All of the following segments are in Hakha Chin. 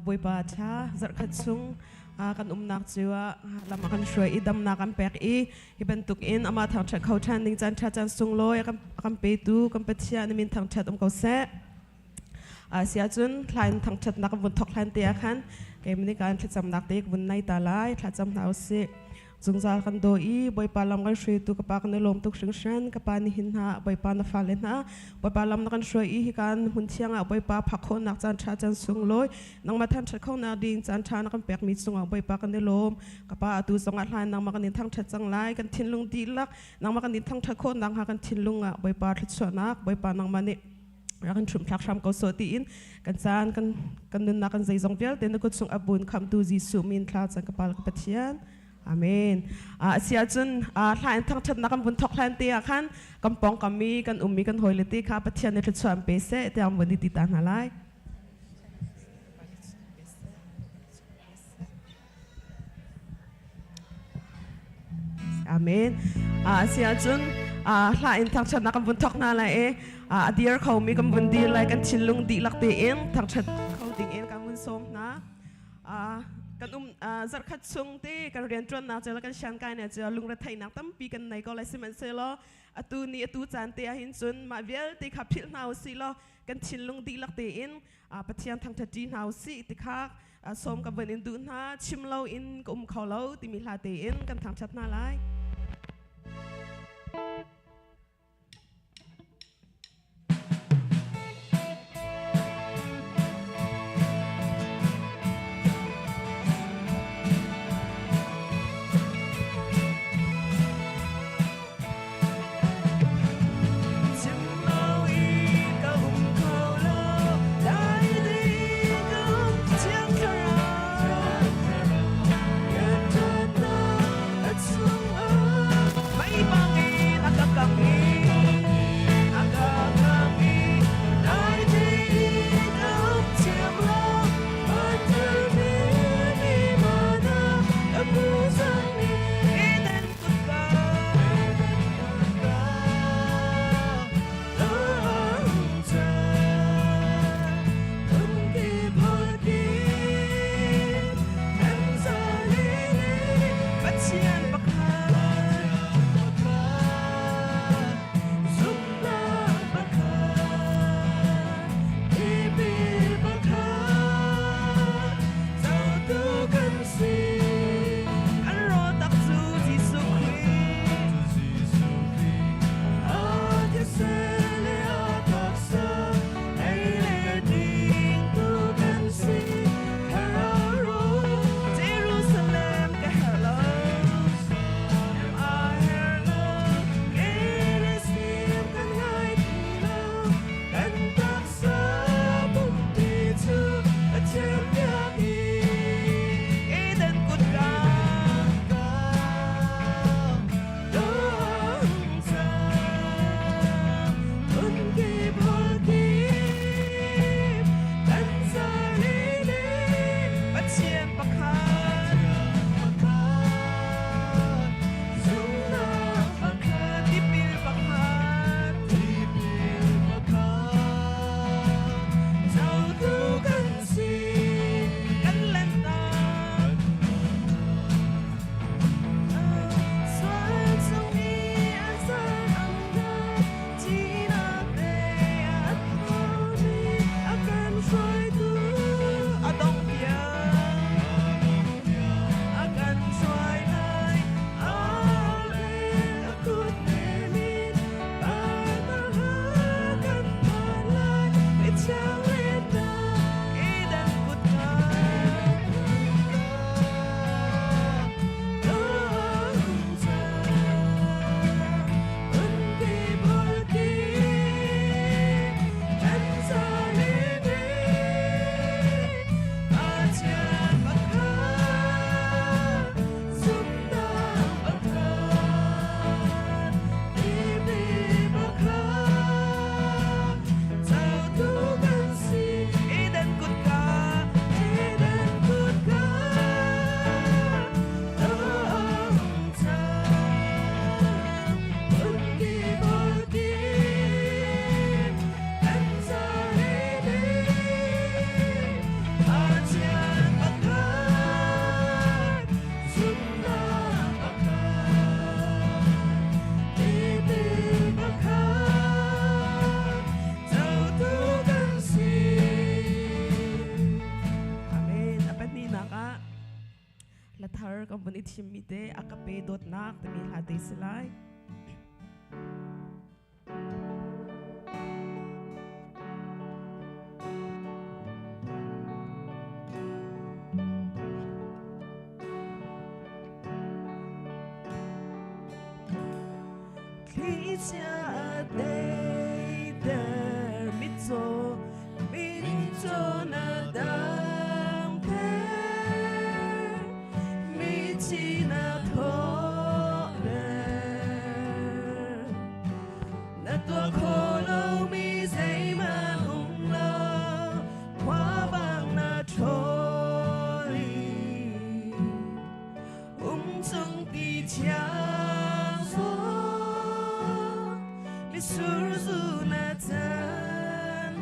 Bawipa tha zarhkhat chung kan umnak cu lam a kan hruai i damnak kan pek i hi bantuk in amah thangṭhat kho ṭhan ding caan ṭha caan sunglawi a kan petu kan Pathian min thangṭhat um ko seh. Si ahcun hlain thangṭhatnak kan vun thawk hlan te ah khan keimah nih kan thlacamnak te ka vun nei ta lai thlacam hna usih. Zungzal kan daw i Bawipa lam kan hruaitu ka pa kan i lawm tuk hringhran. Ka pa nihin hna Bawipa na fale hna Bawipa lam na kan hruai i hikan hmun thiang ah Bawipa phak khawhnak caan ṭha caan sunglawi nangmah than ṭhat khonak ding caan ṭha na kan pekmi cungah Bawipa kan i lawm. Ka pa atu zongah hlan nangmah kan in thangṭhat cang lai. Kan thinlung dihlak nangmah kan in thangṭhat khawhnak hnga kan thinlung ah Bawipa thluachuahnak Bawipa nangmah nih rak in ṭhumthlak hram ko sawh tiin kan caan kan kan nunnak kan zeizong vialte na kut chung abun khamtu Jesuh min thla cang ka pal ka Pathian. Amen. A si ahcun hla in thangṭhatnak kan vun thawk hlan te ah khan kan pawngkam i kan ummi kan hawile te kha Pathian nih thluachuah an pe seh tiah an vun i ti ta hna lai. Amen. A si ahcun hla in thangṭhatnak kan vun thawk hna lai i a dir khomi kan vun dir lai kan thinlung dihlak tein thangṭhat kho dingin kan vun sawm hna. Kan um zarhkhat chung te kan rianṭuannak cu kan siangkai ne cu lungretheihnak tampi kan nei ko lai sihmanhsehlaw atu ni atu caan te ahhin cun mah vialte kha philh hna usih law kan thinlung dihlak tein Pathian thangṭhat ṭi hna usih ti kha sawm ka van in duh hna chim lo in ka um kho lo timi hla tein kan thangṭhat hna lai. thimmi te a ka pe dawtnak timi hla te si lai. Thlichia deiter mitzaw mitzaw na damter mithi na thawhter na tuah khawh lomi zeihmanh um lo khuavang na ṭhawl i umcung ti thiang zong mitsur zu na canter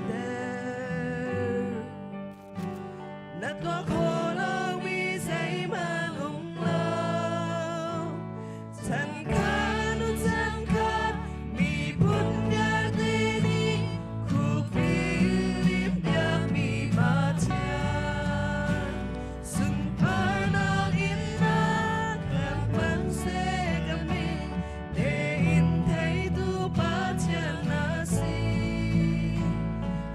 na tuah khawh lomi zeihmanh um lo chan khan u chan khat miphun vialte nih khukbil biakmi Pathian Sunparnak in na kan hman seh ka min tein theitu Pathian na si.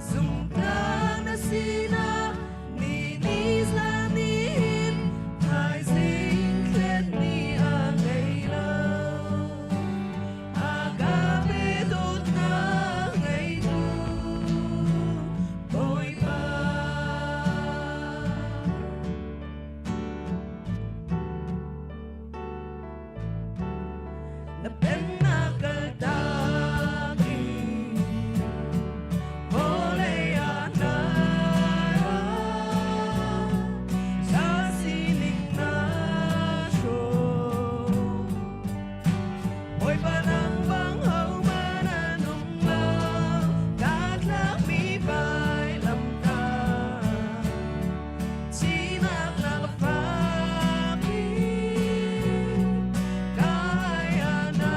Zumtlak na sinak ni ni zan nihin thaizing thlet ni a ngei lo. Agape dawtnak ngeitu Bawipa. Na pennak kaltak in vawlei ah na ra. Sa sining na hrawm. Bawipa nang bang hohmanh an um lo, kaa tlakmi vailamtah. Thihnak na ka fak i ka ai ah na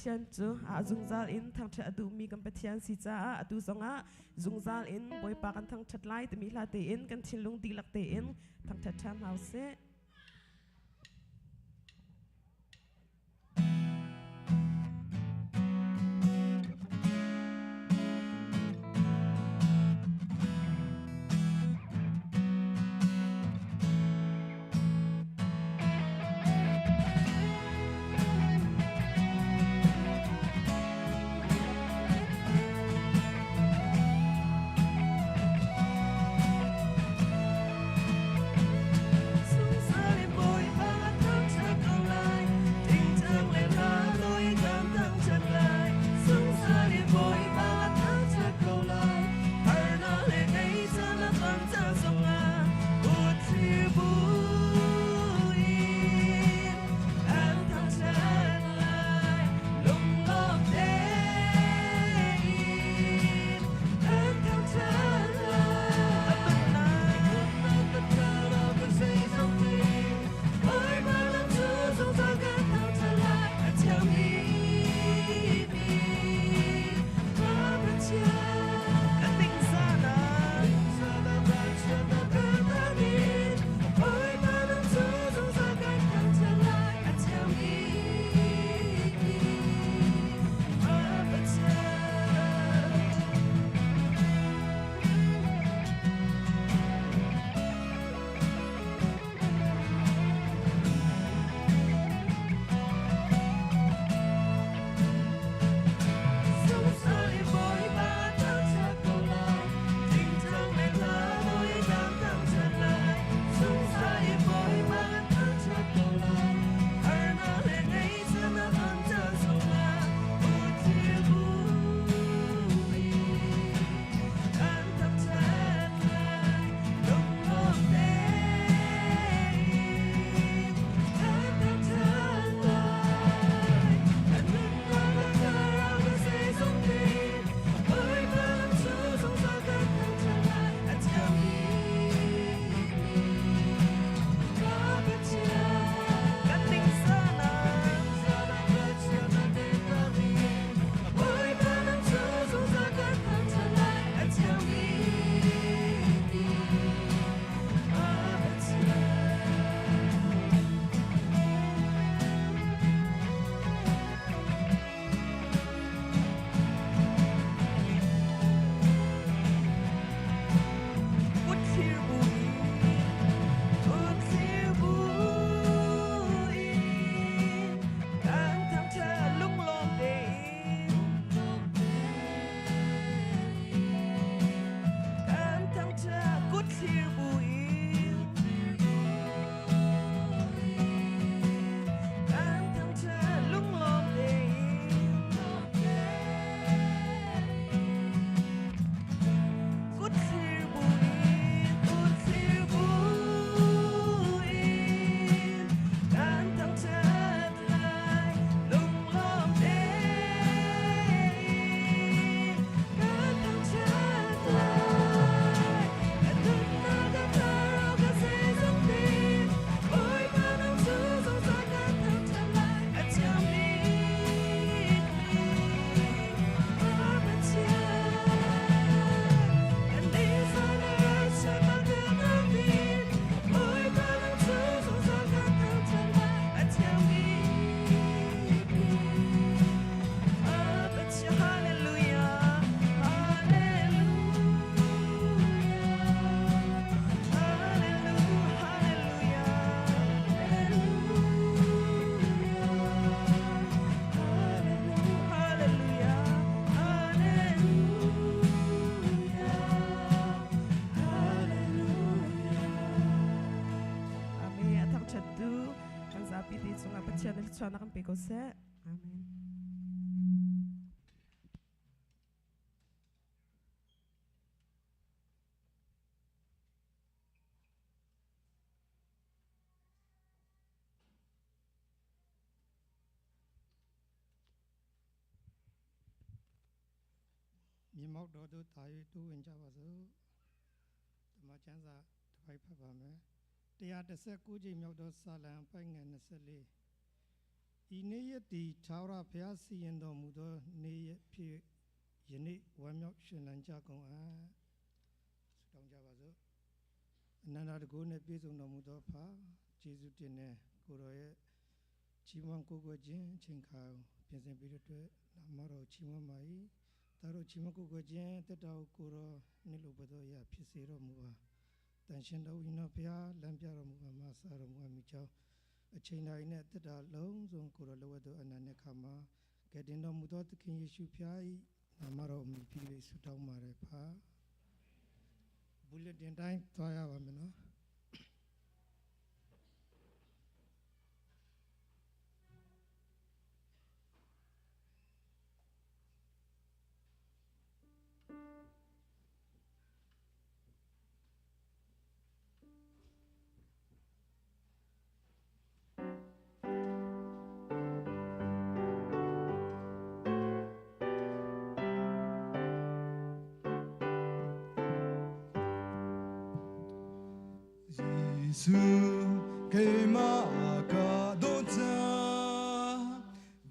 Pathian cu a zungzal in thangṭhat a duhmi kan Pathian si caah atu zongah zungzal in Bawipa kan thangṭhat lai timi hla tein kan thinlung dihlak tein thangṭhat ṭhan hna usih. Pathian kan pe ko seh. Amen. မြေမောက်တော်တို့တာ၍တူဝင်ကြပါစို့။ဓမ္မကျမ်းစာတစ်ပိုက်ဖတ်ပါမယ်။119ကြိမ်မြောက်သောစာလံပိုက်ငယ်24 ဤနေ့ရက်သည်ထာဝရဘုရားစီရင်တော်မူသောနေ့ရက်ဖြစ်ယနေ့ဝမ်းမြောက်ရှင်လန်းကြကုန်အံ့ဆုတောင်းကြပါစို့အနန္တတကုနှင့်ပြည့်စုံတော်မူသောဖာကျေးဇူးတင်တဲ့ကိုတော်ရဲ့ချီးမွမ်းကိုးကွယ်ခြင်းအချိန်ခါပြင်ဆင်ပြီးတဲ့အတွက်နာမတော်ချီးမွမ်းပါ၏ဒါတို့ချီးမွမ်းကိုးကွယ်ခြင်းတက်တော်ကိုတော်နှစ်လိုဘသောအရာဖြစ်စေတော်မူပါတန်ရှင်တော်ဝိညာဉ်ဘုရားလမ်းပြတော်မူပါမဆာတော်မူအမိကြောင်းအချိန်တိုင်းနဲ့တက်တာလုံးစုံကိုတော်လဝတ်တော်အနန္တခါမှာကယ်တင်တော်မူသောသခင်ယေရှုဖျား၏နာမတော်အမိပြု၍ဆုတောင်းပါတယ်ဖာဘူလက်တင်တိုင်းသွားရပါမယ်နော် Jesuh keimah ka dawt ca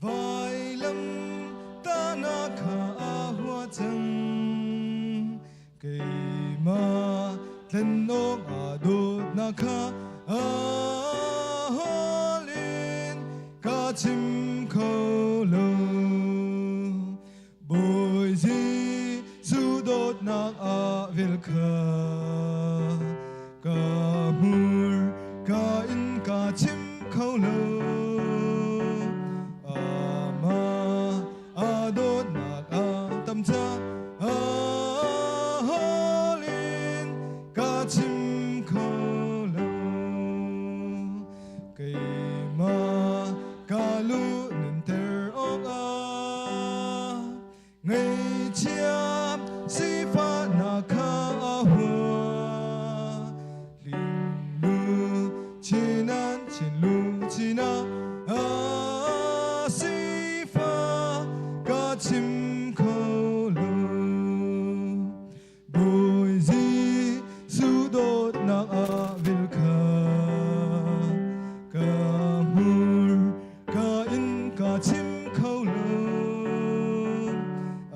vailam tahnak kha a hua cang keimah thlen awk a dawtnak kha a hol in ka chim kho lo Bawi Jesuh dawtnak a vel kha ka hmur ka in ka chim kho lo amah a dawtnak a tam ca a hol in ka chim kho lo keimah ka lu nunter awk ah Ngaihchia sifahnak kha a hua. Linglu chinan chinlu china a sifa ka chim kho lo. Bawi Jesuh dawtnak ah vil kha ka hmur ka in ka chim kho lo.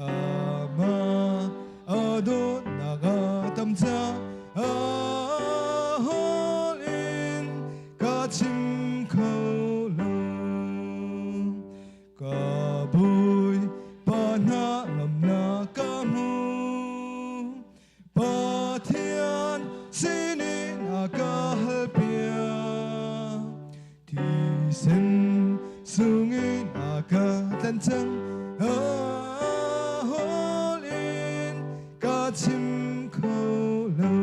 Amah a dawtnak a tam ca a hol in ka chim kho lo. Ka Bawipa hna ngamnak ka hmu. Pathian sinin a ka halpiak. Thisen sungin a ka tlanh cang. A hol in ka chim kho lo.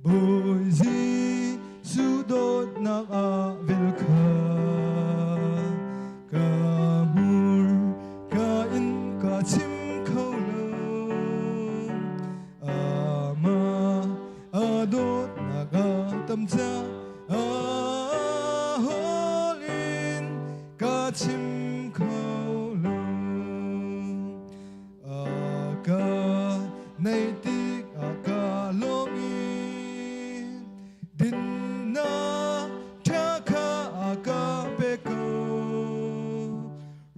Bawi Jesuh dawtnak ah vel kha ka hmur ka in ka chim kho lo. Amah a dawtnak a tam ca a hol in ka chim kho lo. A ka nei tik a ka lawm i dinnak ṭha kha a ka pe ko.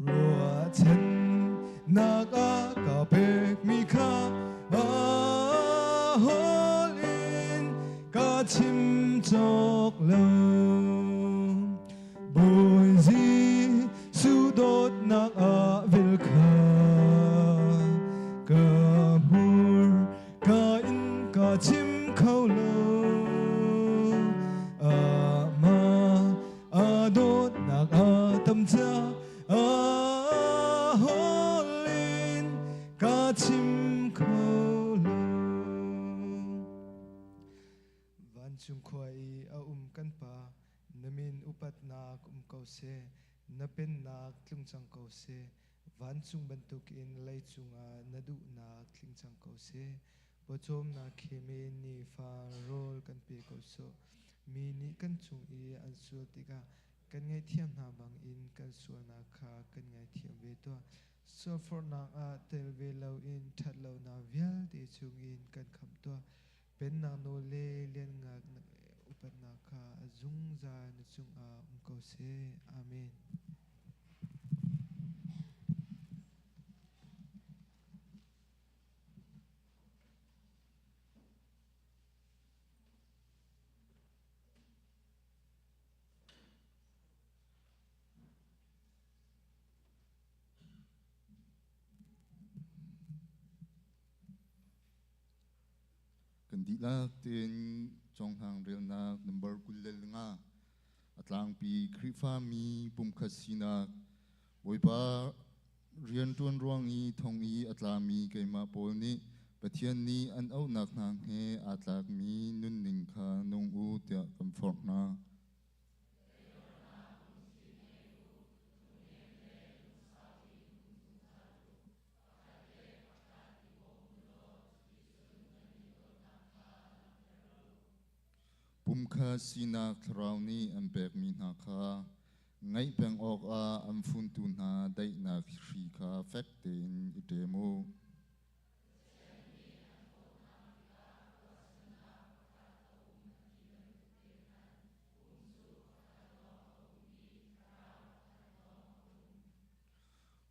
Ruahchannak a ka pekmi kha a hol in ka chim cawk lo. Bawi Jesuh dawtnak ah vil kha ka hmur ka in ka chim kho lo. Amah a dawtnak a tam ca a hol in ka chim kho lo. Vancung khua i a um kan Pa, na min upatnak um ko seh, na pennak tlung cang ko seh, vancung bantukin leicung ah na duhnak tling cang ko seh. Pawcawmnak he men nifa rawl kan pe ko sawh. Mi nih kan cung i an sual tikah kan ngaihthiam hna bangin kan sualnak kha kan ngaithiam ve tuah. Sualforhnak ah tel ve loin ṭhatlonak vialte chungin kan khamh tuah. Pennak nawl le lianngak upatnak kha a zungzal na cungah um ko seh. Amen. Kan dihlak tein conghlang relnak number 25 a tlangpi Khrihfami pumkhat sinak Bawipa rianṭuan ruang i thong i a tlami keimah Paul nih Pathian nih an auhnak hna he aa tlakmi nunning kha nung u tiah kan forh hna. Pumkhat sinak thlarau nih an pekmi hna kha ngaih peng awkah an funtu hna daihnak hri kha fek tein i ṭem u.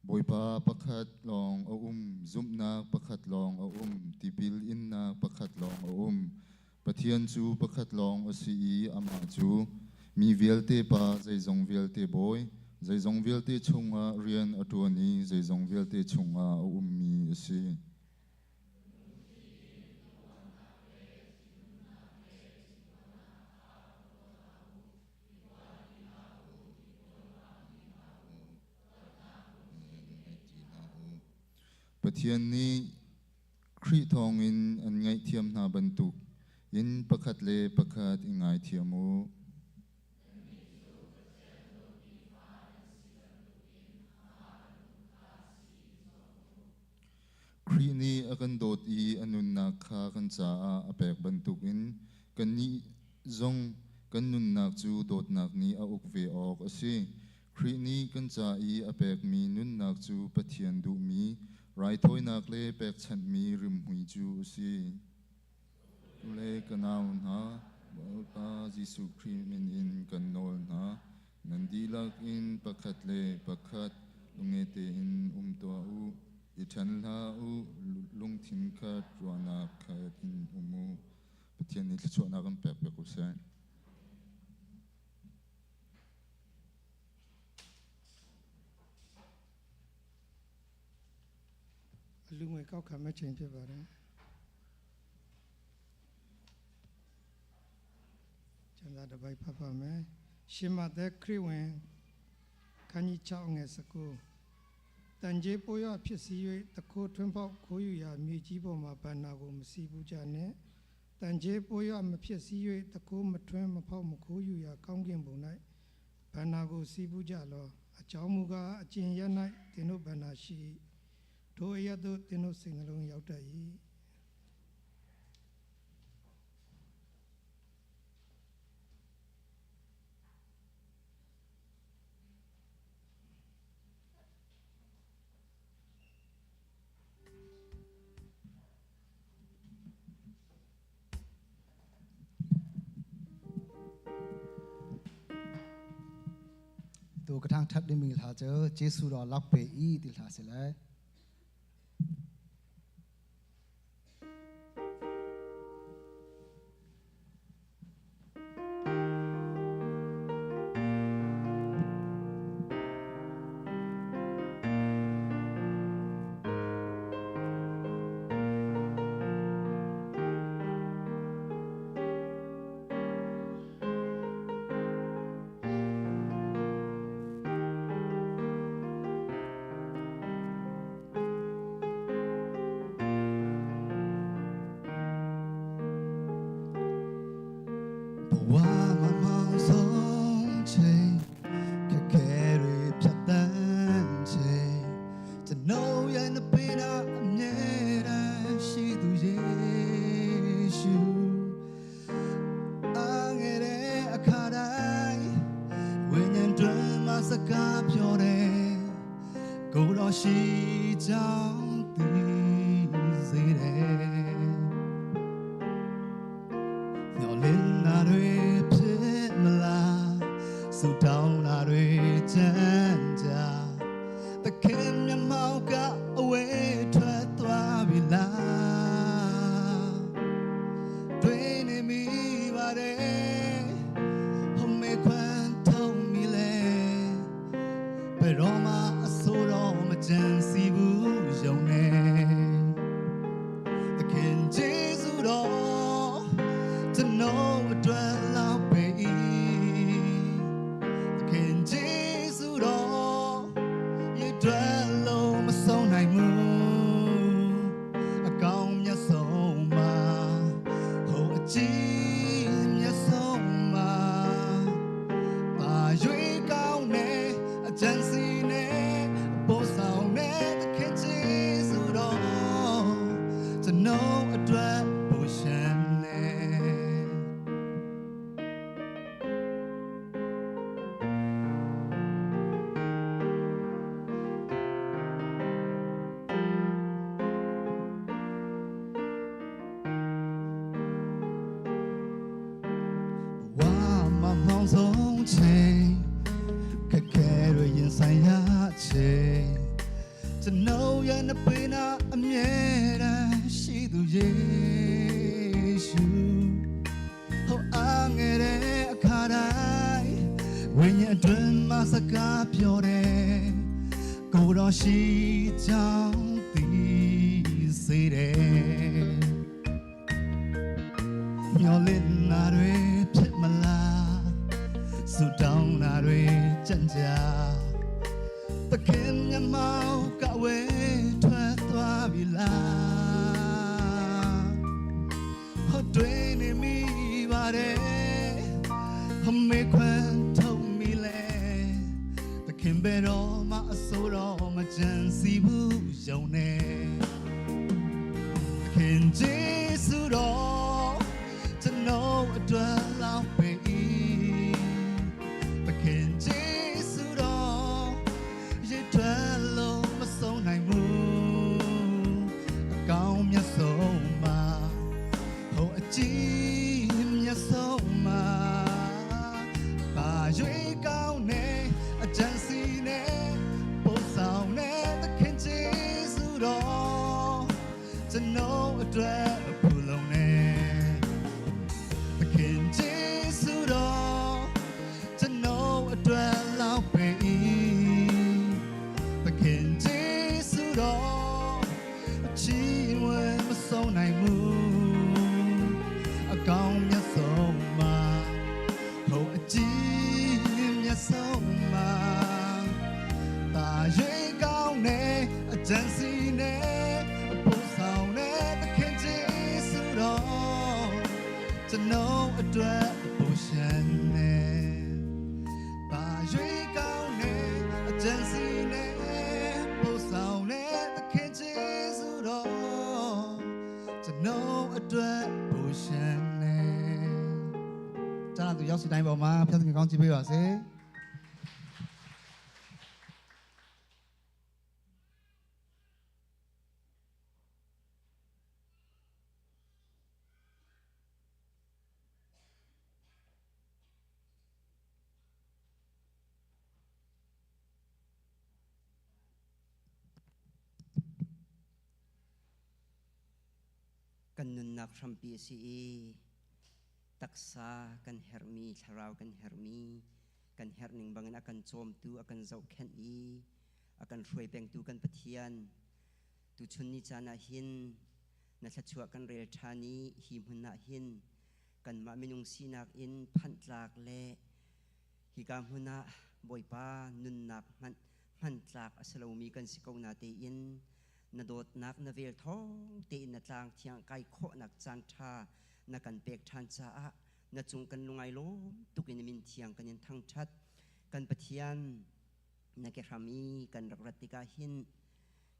Bawipa pakhat lawng a um, zumhnak pakhat lawng a um, tipil innak pakhat lawng a um. Pathian cu pakhat lawng a si i amah cu mi vialte Pa, zeizong vialte Bawi, zeizong vialte chungah rian a ṭuan i zeizong vialte chungah a ummi a si. Pathian nih Khrih thawngin an ngaihthiam hna bantuk in pakhat le pakhat i ngaithiam u. Khrih nih a kan dawt i a nunnak kha kan caah a pek bantukin kannih zong kan nunnak cu dawtnak nih a uk ve awk a si. Khrih nih kan ca i a pekmi nunnak cu Pathian duhmi raithawinak le pekchanhmi rimhmui cu a si. U le ka nau hna, Bawipa Jesuh Khrih min in kan nawl hna, nan dihlak in pakhat le pakhat lunge tein um tuah u, i ṭhen hlah u, lungthin khat, ruahnak khat in um u. Pathian nih thluachuahnak an pek piak u seh. လူငွေကောက်ခံမဲ့ချိန်ဖြစ်ပါတယ်ကျန်တာတစ်ပိုက်ဖတ်ပါမယ်ရှင်မသက်ခရစ်ဝင်ခန်းကြီး6ငယ်19တန်ကြေးပိုးရဖြစ်စီ၍တခိုးထွန်းပေါက်ခိုးယူရာမြေကြီးပေါ်မှာဘန္နာကိုမစီဘူးကြနှင့်တန်ကြေးပိုးရမဖြစ်စီ၍တခိုးမထွန်းမဖောက်မခိုးယူရာကောင်းကင်ဘုံ၌ဘန္နာကိုစီဘူးကြလောအကြောင်းမူကားအကျင်ရ၌သင်တို့ဘန္နာရှိထိုအရသို့သင်တို့စိတ်နှလုံးရောက်တတ်၏ Tu ka thang that ding mi hla cu Jesuh ro lak pe i ti hla si lai. ဘဝမှာမောင်ဆုံးချိန်ခက်ခဲတွေဖြတ်တန်းချိန်ကျွန်တော်ရဲ့နှပေးတာအမြဲတမ်းရှိသူယေရှုအားငယ်တဲ့အခါတိုင်းဝိညာဉ်တွင်မှာစကားပြောတယ်ကိုယ်တော်ရှိကြောင်းသိစေတယ် မျောလင်းနာတွေဖြစ်မ ဆူတောင်းတာတွေကြမ်းကြသခင်မျက်မှောက်ကအဝေးထွက်သွားပြီလားတွေ့နေမိပါတယ်ဟိုမေခွန်းထုံးမိလေဘယ်တော့မှအဆိုးတော့မကြံစီဘူးယုံနေသခင်ဂျေဇုတော်ကျွန်တော်အတွက်လောက်ပဲသခင်ဂျေဇုတော်ရေတွက်လို့မဆုံးနိုင်ဘူးအကောင်မြတ်ဆုံးမှာဟိုအကြည့်မြတ်ဆုံးမှာပါရွေးကောင်းနေအကြံစီနေပို့ဆောင်နေသခင်ဂျေဇုတော်ကျွန်တော်အတွက်ပိုရှင်နေ ဝါမမောင်ဆုံးချိန်ခက်ခဲရရင်ဆိုင်ရချိန်ကျွန်တော်ရဲ့နှပေးနာအမြဲတမ်းရှိသူယေရှုဟောအားငယ်တဲ့အခါတိုင်းဝိညာဉ်အတွင်းမှာစကားပြောတယ်ကိုယ်တော်ရှိကြောင်းသိစေတယ် မျောလင့်နာတွေဖြစ်မလားဆူတောင်းနာတွေကြံကြသခင်မျက်မှောက်ကဝဲထွက်သွားပြီလားဟောတွေ့နေမိပါတယ်ဟမေခွန်းထုံမိလေသခင်ဘယ်တော့မှအဆိုးတော့မကြံစီဘူးယုံနေ ခင်ဂျေစုတော်ကျွန်တော်အတွက်လောက်ပဲသခင်ဂျေစုတော်ရေထွက်လို့မဆုံးနိုင်ဘူးအကောင်မြတ်ဆုံးမှာဟိုအကြည့်မြတ်ဆုံးမှာပါရွေးကောင်းနေအကြံစီနေပို့ဆောင်နေသခင်ဂျေစုတော် ကျွန်တော်အတွက်ဖူလုံနေသခင်ဂျေစုတော်ကျွန်တော်အတွက်လောက်ပဲသခင်ဂျေစုတော်အချီးမွမ်းမဆုံးနိုင်ဘူးအကောင်မြတ်ဆုံးမှာဟိုအကြည့်မြတ်ဆုံးမှာ တာရွေးကောင်းနေအကြံစီနေပို့ဆောင်နေသခင်ဂျေစုတော်ကျွန်တော်အတွက်ပိုရှင်နေတာရွေးကောင်းနေအကြံစီနေပို့ဆောင်နေသခင်ဂျေစုတော်ကျွန်တော်အတွက်ပိုရှင်နေကျန်တဲ့သူရောက်စီတိုင်းပေါ်မှာဖျက်ခင်ကောင်းကြည့်ပေးပါစေ Kan nunnak hrampi a si i taksa kan herhmi, thlarau kan herhmi, kan herhning bangin a kan cawmtu, a kan zohkhenh i a kan hruai pengtu kan Pathian, tuchun ni caan ah hin na thluachuah kan rel ṭhan i hi hmun ah hin kanmah minung sinak in phanh tlak le hika hmun ah Bawipa nunnak hmanh hman tlak a si lomi kan si ko na tein na dawtnak na vel thawng tein na tlang thiang kai khawhnak caan ṭha na kan pek ṭhan caah na cung kan lungai lawm tuk in min thiang kan in thangṭhat. Kan Pathian, na ke hram i kan rak rat tikah hin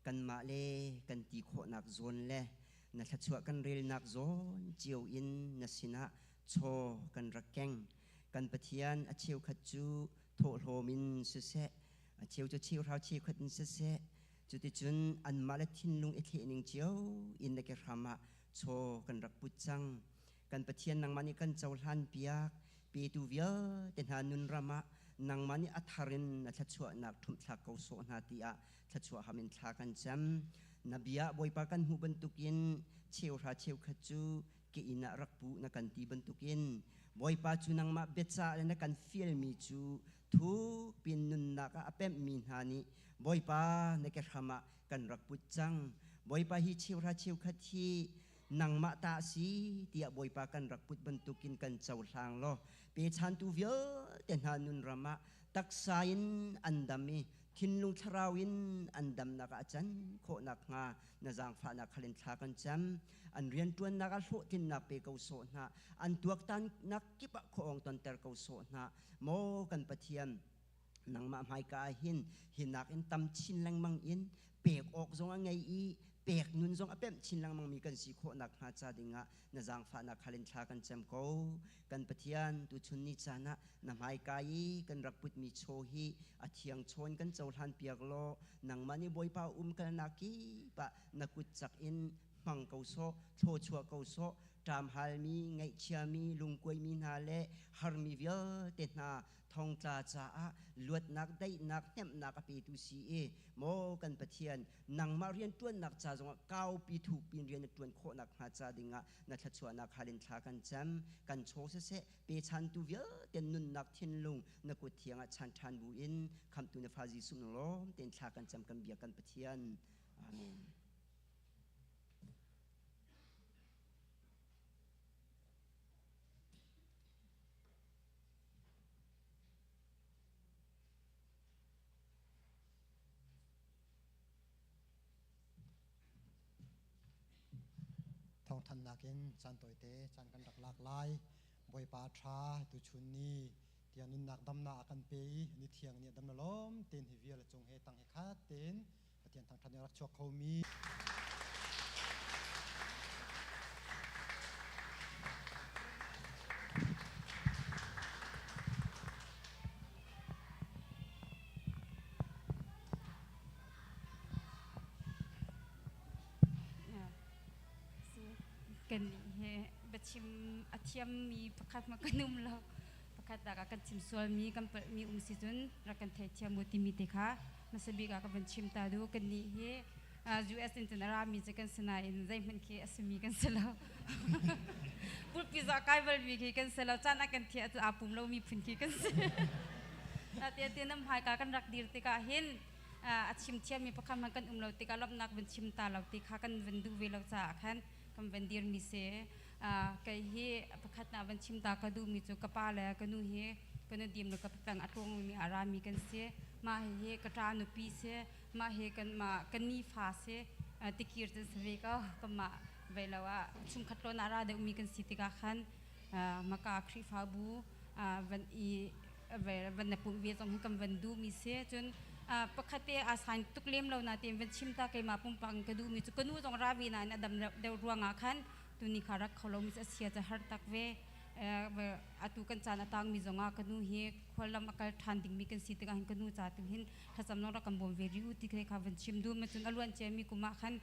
kanmah le kan ti khawhnak zawn le na thluachuah kan relnak zawn cio in na sinah chaw kan rak keng. Kan Pathian, a cheukhat cu thawhlawm in siseh, a cheu cu cheuhrau cheukhat in siseh, cuticun anmah le thinlung i thlehning cio in na ke hram ah chaw kan rak put cang. Kan Pathian, nangmah nih kan cohlan piak. Petu vialte hna nun ram ah nangmah nih a thar in na thluachuahnak ṭhumhthlak ko sawh hna tiah thluachuah ham in thla kan cam. Na bia Bawipa kan hmuh bantukin cheuhra cheukhat cu ke inn ah rak pu na kan ti bantukin Bawipa cu nangmah biacah le na kan fialmi cu thukpin nunnak ah a pemhmi hna nih Bawipa na ke hram ah kan rak put cang. Bawipa hi cheuhra cheukhat hi nangmah ta a si tiah Bawipa kan rak put bantukin kan cohlang law pechantu vialte hna nun ram ah taksa in an dam i thinlung thlarau in an damnak ah a can khawh nakhnga na zaangfahnak khal in thla kan cam. An rianṭuannak ah hlawhtlinnak pe ko sawh hna. An tuaktannak kip ah khuaawng tonter ko sawh hna. Maw kan Pathian, nangmah hmaika ah hin hi nakin tam chin lengmang in pek awk zong a ngei i pek nun zong a pemh chin lengmang mi kan si khawh nakhnga ca dingah na zaangfahnak khal in thla kan cam ko. Kan Pathian, tuchun ni caan ah na hmaika i kan rak putmi chaw hi a thiang chawn kan cohlan piak law nangmah nih Bawipa umkalnak kip ah na kut cak in hmang ko sawh, thlawchuah ko sawh, ṭamhalmi, ngaihchiami, lungkuaimi hna le harmi vialte hna thongtla caah luatnak, daihnak, hnemhnak a petu si i maw kan Pathian, nangmah rianṭuannak ca zongah kaupi thukpi in rian na ṭuan khawh nakhnga ca dingah na thluachuahnak hal in thla kan cam. Kan chaw siseh, pechantu vialte nunnak thinlung na kut thiang ah chan ṭhan buin khamhtu na fa Jesuh na lawm tein thla kan cam kan bia kan Pathian. Amen. Thawngthannak in caan tawite caan kan rak lak lai. Bawipa ṭha tuchun ni tiang nunnak damnak a kan pe i ni thiang nih a dam na lawm tein hi vial cung he tang he khat tein Pathian thangṭhat nih a rak chuak khomi. Kan he biachim a thiammi pakhat ma kan um lo. Pakhat dak ah kan chim sualmi kan palhmi um si cun rak kan theithiam u timi te kha hmasa bik ah ka van chim ta duh. Kannih hi US in cun a rami cu kan si nain zeihmanh khi a simi kan si lo. Pulpi za kai balmi khi kan si lo. Caan ah kan thiah cu aa pum lomi phun khi kan si. Te te nam hmaika kan rak dir tikah hin a chim thiammi pakhat hmanh kan um lo tikah lawmhnak van chim ta lo ti kha kan van duh ve lo caah khan kan van dirmi si. Kei hi pakhat na van chim ta ka duhmi cu ka pa le ka nu hi ka nu dim le ka peng a tlawngmi a rami kan si. Mah hihi ka ṭa nupi si. Mah hi kanmah kan nifa si. Tikir cun si ve ko. Kanmah ve lo ah chungkhat tlawn ah ra deuhmi kan si tikah khan maka Khrihfabu van i van na pumh ve zong hi kan van duhmi si. Cun pakhat te aa sain tuk lem lo na tein van chim ta keimah pumpak in ka duhmi cu ka nu zong ra ve nain a dam deuh ruangah khan tuni kha rak kho lomi cu a sia cu har tak ve. Atu kan caan a tangmi zongah ka nu hi khuallam a kal ṭhan dingmi kan si tikah hin ka nu ca tu hin thlacam zong rak kan bawm ve rih u ti kha van chim duh. Ma cun a luan ciami kum ah khan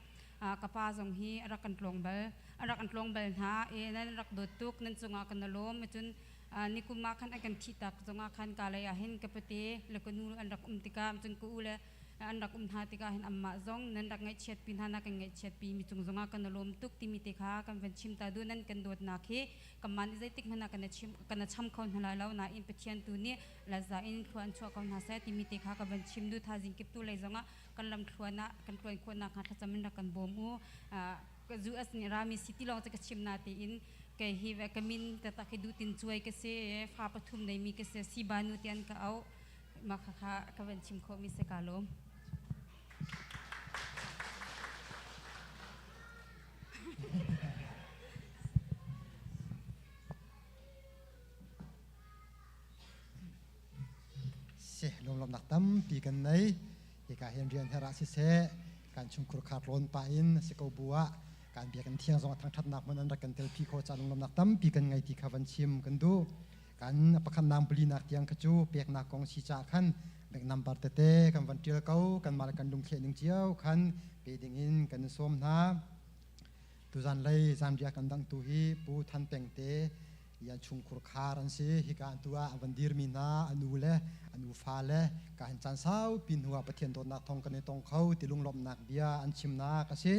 ka pa zong hi a rak kan tlawng bal a rak kan tlawng bal hna e nan rak dawt tuk nan cungah kan lawm. Ma cun nikum ah khan an kan thih tak zongah khan ka lei ah hin ka pate le ka nu an rak um tikah cun ka u le an rak um hna tikah hin anmah zong nan rak ngaihchiat pi hna na kan ngaihchiat pi mi cung zongah kan lawm tuk timi te kha kan van chim ta duh. Nan kan dawtnak hi kanmah nih zeitik hmanh ah kan chim kan cham kho hna lai lo nain Pathian tu nih laza in thlua an chuah ko hna seh timi te kha ka van chim duh. Thazing kip tu lei zongah kan lam thluan ah kan tluan khawh nak hnga thlacam in rak kan bawm u. US nih rami si ti lawng cu ka chim na tiin kei hi ve ka min taktak hi duh tin cuai ka si, fa pathum nei mi ka si, si ba nu tian ka au. Mah kha ka van chim khawh mi si ka lawm. Si lawmlawmnak tampi kan nei. Hika hin rian her ah siseh, kan chungkhur khar rawn pah in si ko bu ah kan biakinn thiang zong a thangṭhatnak hmun an rak kan telpi khawh ca lunglawmnak tampi kan ngei ti kha van chim kan duh. Kan pakhat nang palinak tiang kha cu peknak kong si caah khan bank number tete kan van ṭial ko. Kanmah le kan lungthleh ning cio khan pe ding in kan in sawm hna. Tuzan lei zanriah kan dangtu hi Pu Than Peng te Yan chungkhur khar an si. Hika an tu ah an van dirmi hna an u le an u fa le ka han caan sau pin hnu ah Pathian dawtnak thawng kan i tong kho ti lunglawmhnak bia an chimnak a si.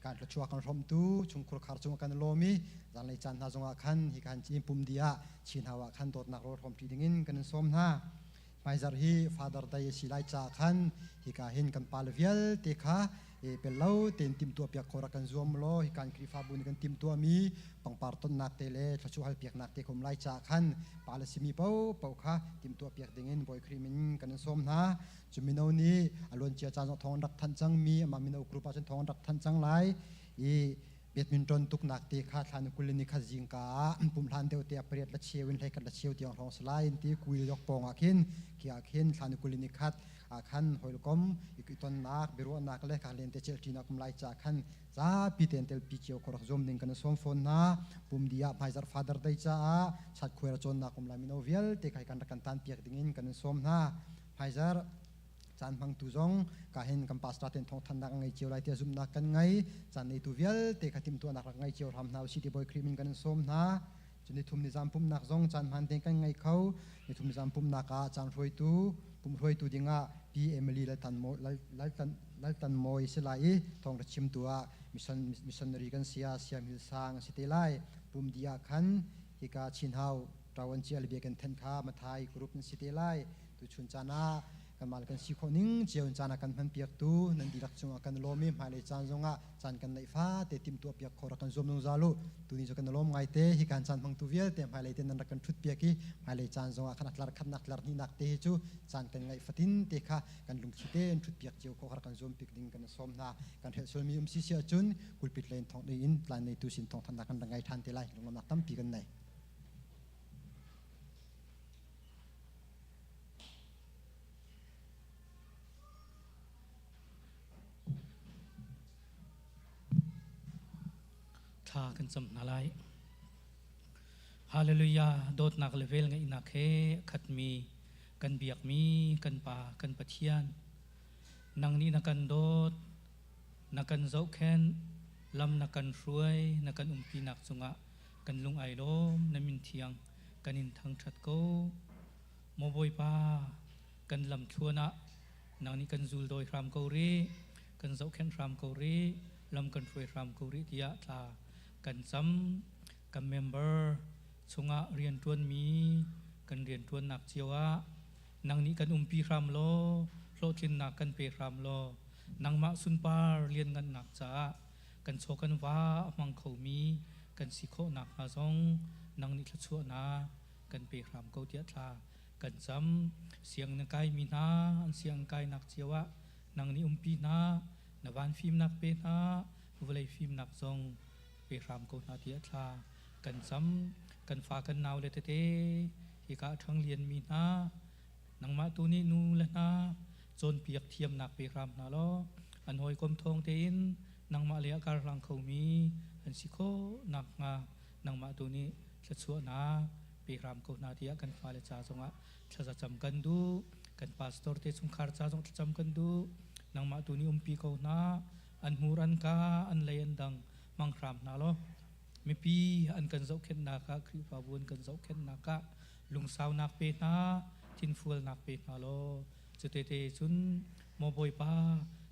Kan thluachuah kan hrawmtu chungkhur khar cung kan lawm i zanlei caan hna zongah khan hika han cin pum dih ah chin hau ah khan dawtnak rawl hrawmṭi dingin kan in sawm hna. Hmaizarh hi Father Day a si lai caah khan hika hin kan pale vialte kha pel lo tein timhtuah piak khawh rak kan zuam law hi kan Khrihfabu nih kan timhtuahmi pangpar tonnak te le thluachuah hal piaknak te khum lai caah khan pale simi paohpaoh kha timhtuah piak dingin Bawi Khrih min kan in sawm hna. Cu mino nih a luancia caan zong thawng an rak thanh cangmi amah mino group ah cun thawng an rak thanh cang lai i badminton tuknak te kha thla ni 20 ni kha zingka ah pum hlan deuh te a pariat la cheu in hlei la cheu tiang hrawng salai in ti kuil yok pawng ah khin khi ah khin thla ni 20 ni khat ah khan hoilkom itonnak biaruahnak le kha len te chel ṭinak kum lai cha khan zapi ten tel pi cio khorak zuam ding kan sawm fawn hna. Pum dia hmaizar Father Day caah chat khuai ra cawnnak kum lai mino vialte kai kan rak kan tan piak ding in kan sawm hna. Hmaizar caan hmangtu zong ka hin kan pastor ten thong thannak ngei cio lai tia zumnak kan ngei. Caan neitu vialte kha timhtuahnak rak ngei cio hram hna usih ti Bawi Khrih min kan sawm hna. Cun nithum ni zam pumnak zong caan hman ten kan ngei kho. Nithum ni zam pumnak ah caan hruaitu pum hruaitu dingah Pi Emily Laltan Mawi si lai i thawng ra chimtu ah missionary kan sia Siam Hil Sang si te lai. Pum di ah khan hika Chin Hau ṭawan cia le bia kan then kha Mathai group nan si te lai. Tuchun caan ah kanmah le kan si khawh ning cio in caan ah kan hman piak tu nan dihlak cungah kan lawm i hmailei caan zongah caan kan neih fate timhtuah piak kho rak kan zuam zungzal u. Tuni cu kan lawm ngai te. Hi kan caan hmangtu vialte hmailei te nan rak kan ṭhut piak i hmailei caan zongah khan a tlar khatnak tlar hnihnak te hi cu caan kan ngaih fatin te kha kan lungthli te in ṭhut piak cio kho rak kan zuam piak ding kan sawm hna. Kan hrelh sualmi um si si ahcun pulpit lei in thawng in tlan neitu sin thawng thannak kan rak ngai ṭhan te lai. Lunglawmnak tampi kan nei. Thla kan cam hna lai. Hallelujah. Dawtnak le vel ngeihnak he khatmi kan biakmi kan Pa kan Pathian, nang nih na kan dawt, na kan zohkhenh, lam na kan hruai, na kan umpinak cungah kan lung ai lawm. Na min thiang kan in thangṭhat ko. Maw Bawipa, kan lam thluan ah nang nih kan zul dawi hram ko rih, kan zohkhenh hram ko rih, lam kan hruai hram ko rih tiah thla kan cam. Kan member chungah rianṭuanmi kan rianṭuannak cio ah nang nih kan umpi hram law hlawhtlinnak kan pe hram law nangmah sunpar lianngannak caah kan chaw kan va a hmang khomi kan si khawh nakhnga zong nang nih thluachuahnak kan pe hram ko tiah thla kan cam. Siang na kaimi hna an siang kainak cio ah nang nih umpi hna, na van fimnak pe hna, vawlei fimnak zong pe hram ko hna tiah thla kan cam. Kan fa kan nau le tete hika a ṭhang lianmi hna nangmah tu nih nu le hna cawnpiak thiamnak pe hram hna law an hawikom thawng tein nangmah le a karhlang khomi an si khawh nakhnga nangmah tu nih thluachuahnak pe hram ko hna tiah kan fale ca zongah thlazacam kan duh. Kan pastor te chungkhar ca zong thlacam kan duh. Nangmah tu nih umpi ko hna, an hmur an ka an lei an dang hmang hram hna law mipi an kan zohkhenhnak ah, Khrihfabu an kan zohkhenhnak ah lungsaunak pe hna, thinfualnak pe hna law cutete cun maw Bawipa,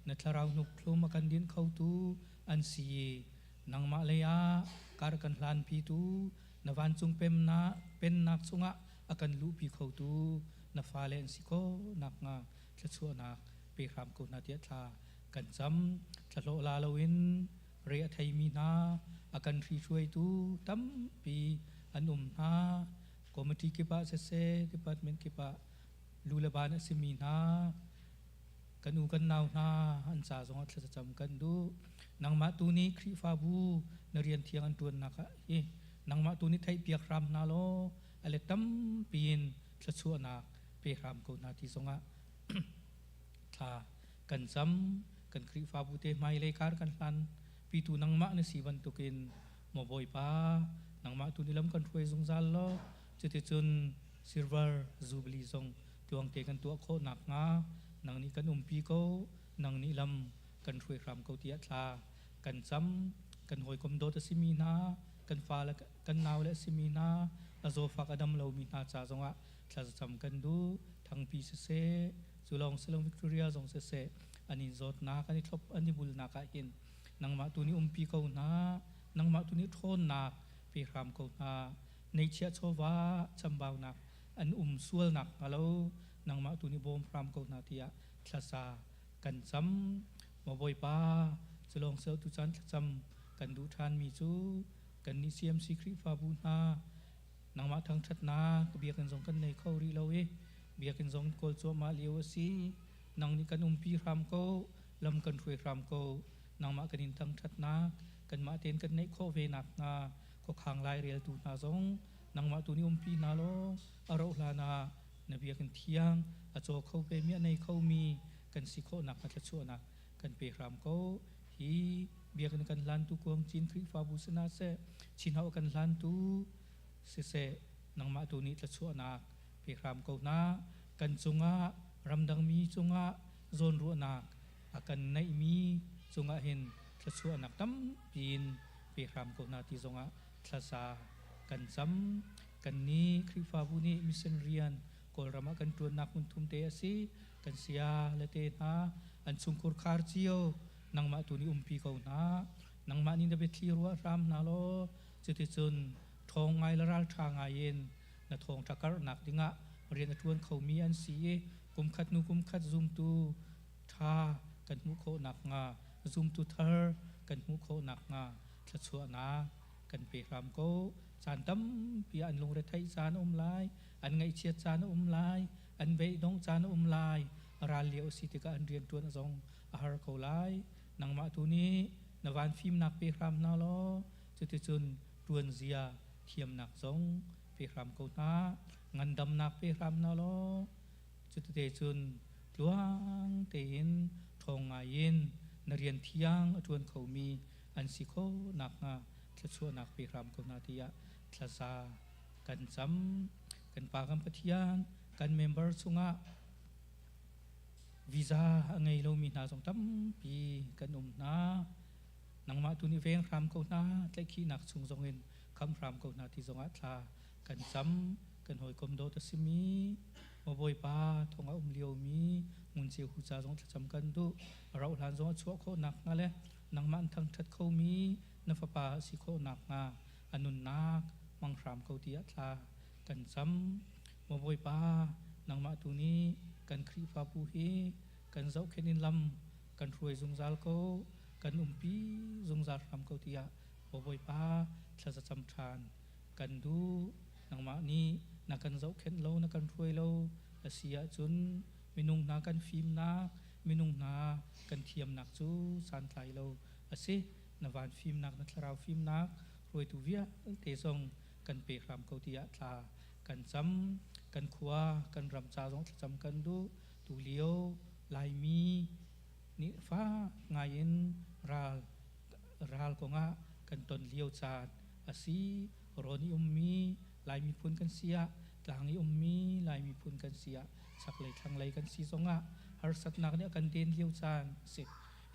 na thlarau hnuk thlum a kan din khotu an si. Nangmah lei ah kar kan hlanpitu, na vancung pemnak pennak chungah a kan luhpi khotu na fale an si khawh nakhnga thluachuahnak pe hram ko hna tiah thla kan cam. Thlahlawh la loin re a theimi hna a kan hrihruaitu tampi an um hna. Committee kip ah siseh, department kip ah lu le ban a simi hna kan u kan nau hna an ca zongah thlacam kan duh. Nangmah tu nih Khrihfabu na rian thiang an ṭuannak ah hi nangmah tu nih theihpiak hram hna law a let tampi in thluachuahnak pe hram ko hna ti zongah thla kan cam. Kan Khrihfabu te hmailei kar kan hlan pitu nangmah na si bantukin maw Bawipa, nangmah tu nih lam kan hruai zungzal law cuticun Silver Jubilee zong tluangte kan tuah khawh nakhnga nang nih kan umpi ko, nang nih lam kan hruai hram ko tiah thla kan cam. Kan hawikom dawt a simi hna, kan fa le kan nau le a simi hna A zawfak a dam lomi hna ca zongah thlacam kan duh. Thangpi siseh, cu lawng si lo Victoria zong siseh, an in zawtnak, an i thlop, an i bulnak ah hin nangmah tu nih umpi ko hna, nangmah tu nih ṭhawnnak pe hram ko hna. Neihchiah chawva chambaunak an um sualnak hnga lo nangmah tu nih bawm hram ko hna tiah thlasa kan cam. Maw Bawipa, cu lawng si lo tucaan thlacam kan duh ṭhanmi cu kannih CMC Khrihfabu hna nangmah thangṭhatnak biakinn zong kan nei kho rih lo i biakinn zong kawl cuahmah lio a si. Nang nih kan umpi hram ko, lam kan hruai hram ko. Nangmah kan in thangṭhatnak kanmah tein kan neih khawh ve nakhnga khuakhang laireltu hna zong nangmah tu nih umpi hna law a rauh hlan ah na biakinn thiang a caw kho vemi a nei khomi kan si khawhnak hnga thluachuahnak kan pe hram ko. Hi biakinn kan hlantu Kuangcin Khrihfabu si hna seh, Chinhau kan hlantu siseh, nangmah tu nih thluachuahnak pe hram ko hna. Kan cungah ramdangmi cungah zawnruahnak a kan neihmi cungah hin thluachuahnak tampi in pe hram ko hna ti zongah thlasa kan cam. Kannih Khrihfabu nih mission rian Kawlram ah kan ṭuannak hmun thum te a si. Kan saya le te hna an chungkhur khar cio nangmah tu nih umpi ko hna. Nangmah nih na biathli ruah hram hna law cuticun ṭhawng ngai le ralṭha ngai in na thawngṭha karhnak dingah rian a ṭuan khomi an si i kumkhat hnu kumkhat zumtu ṭha kan hmuh khawh nakhnga zumtu thar kan hmuh khawh nakhnga thluachuahnak kan pe hram ko. Caan tampi ah an lungretheih caan a um lai, an ngaihchiat caan a um lai, an beidongh caan a um lai. Ral lio a si tikah an rianṭuan zong a har ko lai. Nangmah tu nih na van fimnak pe hram hna law cuticun ṭuan zia thiamnak zong pe hram ko hna. Ngandamnak pe hram hna law cutite cun tluang tein ṭhawng ngai in na rian thiang a ṭuan khomi an si khawh nakhnga thluachuahnak pe hram ko hna tiah thlaza kan cam. Kan Pa kan Pathian, kan member chungah visa a ngei lomi hna zong tampi kan um hna. Nangmah tu nih veng hram ko hna, tlaihkhihnak chung zongin kham hram ko hna ti zongah thla kan cam. Kan hawikom dawt a simi Maw Bawipa thong a um liomi ngun ceu hu ca zong thlacam kan duh. A rauh hlan zong a chuah khawh nakhnga le nangmah an thangṭhat khomi na fapa a si khawh nakhnga a nunnak hmang hram ko tiah thla kan cam. Maw Bawipa, nangmah tu nih kan Khrihfabu hi kan zohkhenh in lam kan hruai zungzal ko, kan umpi zungzal hram ko tiah Maw Bawipa thlazacam ṭhan kan duh. Nangmah nih na kan zohkhenh lo, na kan hruai lo a si ahcun minung hna kan fimnak, minung hna kan thiamnak cu santlai lo a si. Na van fimnak, na thlarau fimnak hruaitu vialte zong kan pe hram ko tiah thla kan cam. Kan khua, kan ram ca zong thlacam kan duh. Tulio Laimi nih fak ngaiin ral ral kongah kan ton lio caan a si. Rawn i ummi Lai miphun kan si ah, tlang i ummi Lai miphun kan si ah, chaklei thlanglei kan si zongah harsatnak nih a kan den lio caan a si.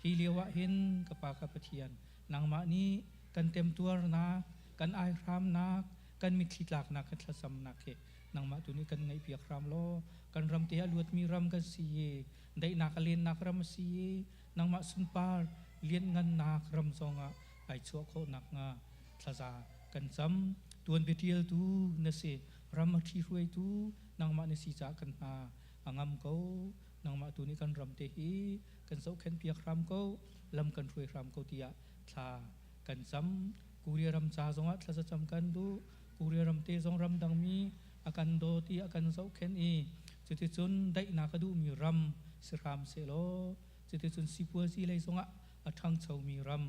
Hi lio ah hin ka Pa ka Pathian, nangmah nih kan temtuarnak, kan aihramnak, kan mitthli tlaknak, kan thlacamnak hi nangmah tu nih kan ngaihpiak hram law kan ram te a luatmi ram kan si i daihnak a lennak ram a si i nangmah sunpar lianngannak ram zongah ai chuah khawh nakhnga thlaza kan cam. Tuan biatialtu na si, ram a ṭhihruaitu nangmah na si caah kan hna a ngam ko. Nangmah tu nih kan ram te hi kan zohkhenh piak hram ko, lam kan hruai hram ko tiah thla kan cam. Korea ram ca zongah thlaza cam kan duh. Korea ram te zong ramdangmi a kan dawt i a kan zohkhenh i cuticun daihnak a duhmi ram si hram sehlaw cuticun sipuazi lei zongah a ṭhangchomi ram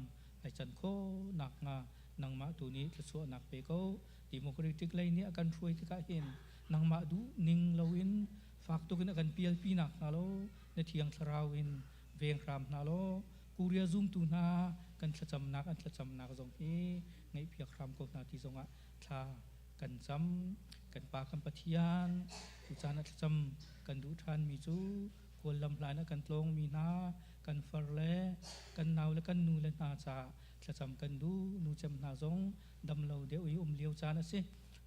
ai can khawh nakhnga nangmah tu nih thluachuahnak pe ko. Democratic lei nih a kan hruai tikah hin nangmah duh ning loin fak tukin a kan pialpi nakhnga lo na Thiang Thlarau in veng hram hna law Korea zumtu hna kan thlacamnak an thlacamnak zong hi ngaihpiak hram ko hna ti zongah thla kan cam. Kan Pa kan Pathian, tucaan ah thlacam kan duh ṭhanmi cu Kawl lam hlan ah kan tlawngmi hna kan far le kan nau le kan nu le hna caah thlacam kan duh. Nucem hna zong dam lo deuh i um lio caan a si.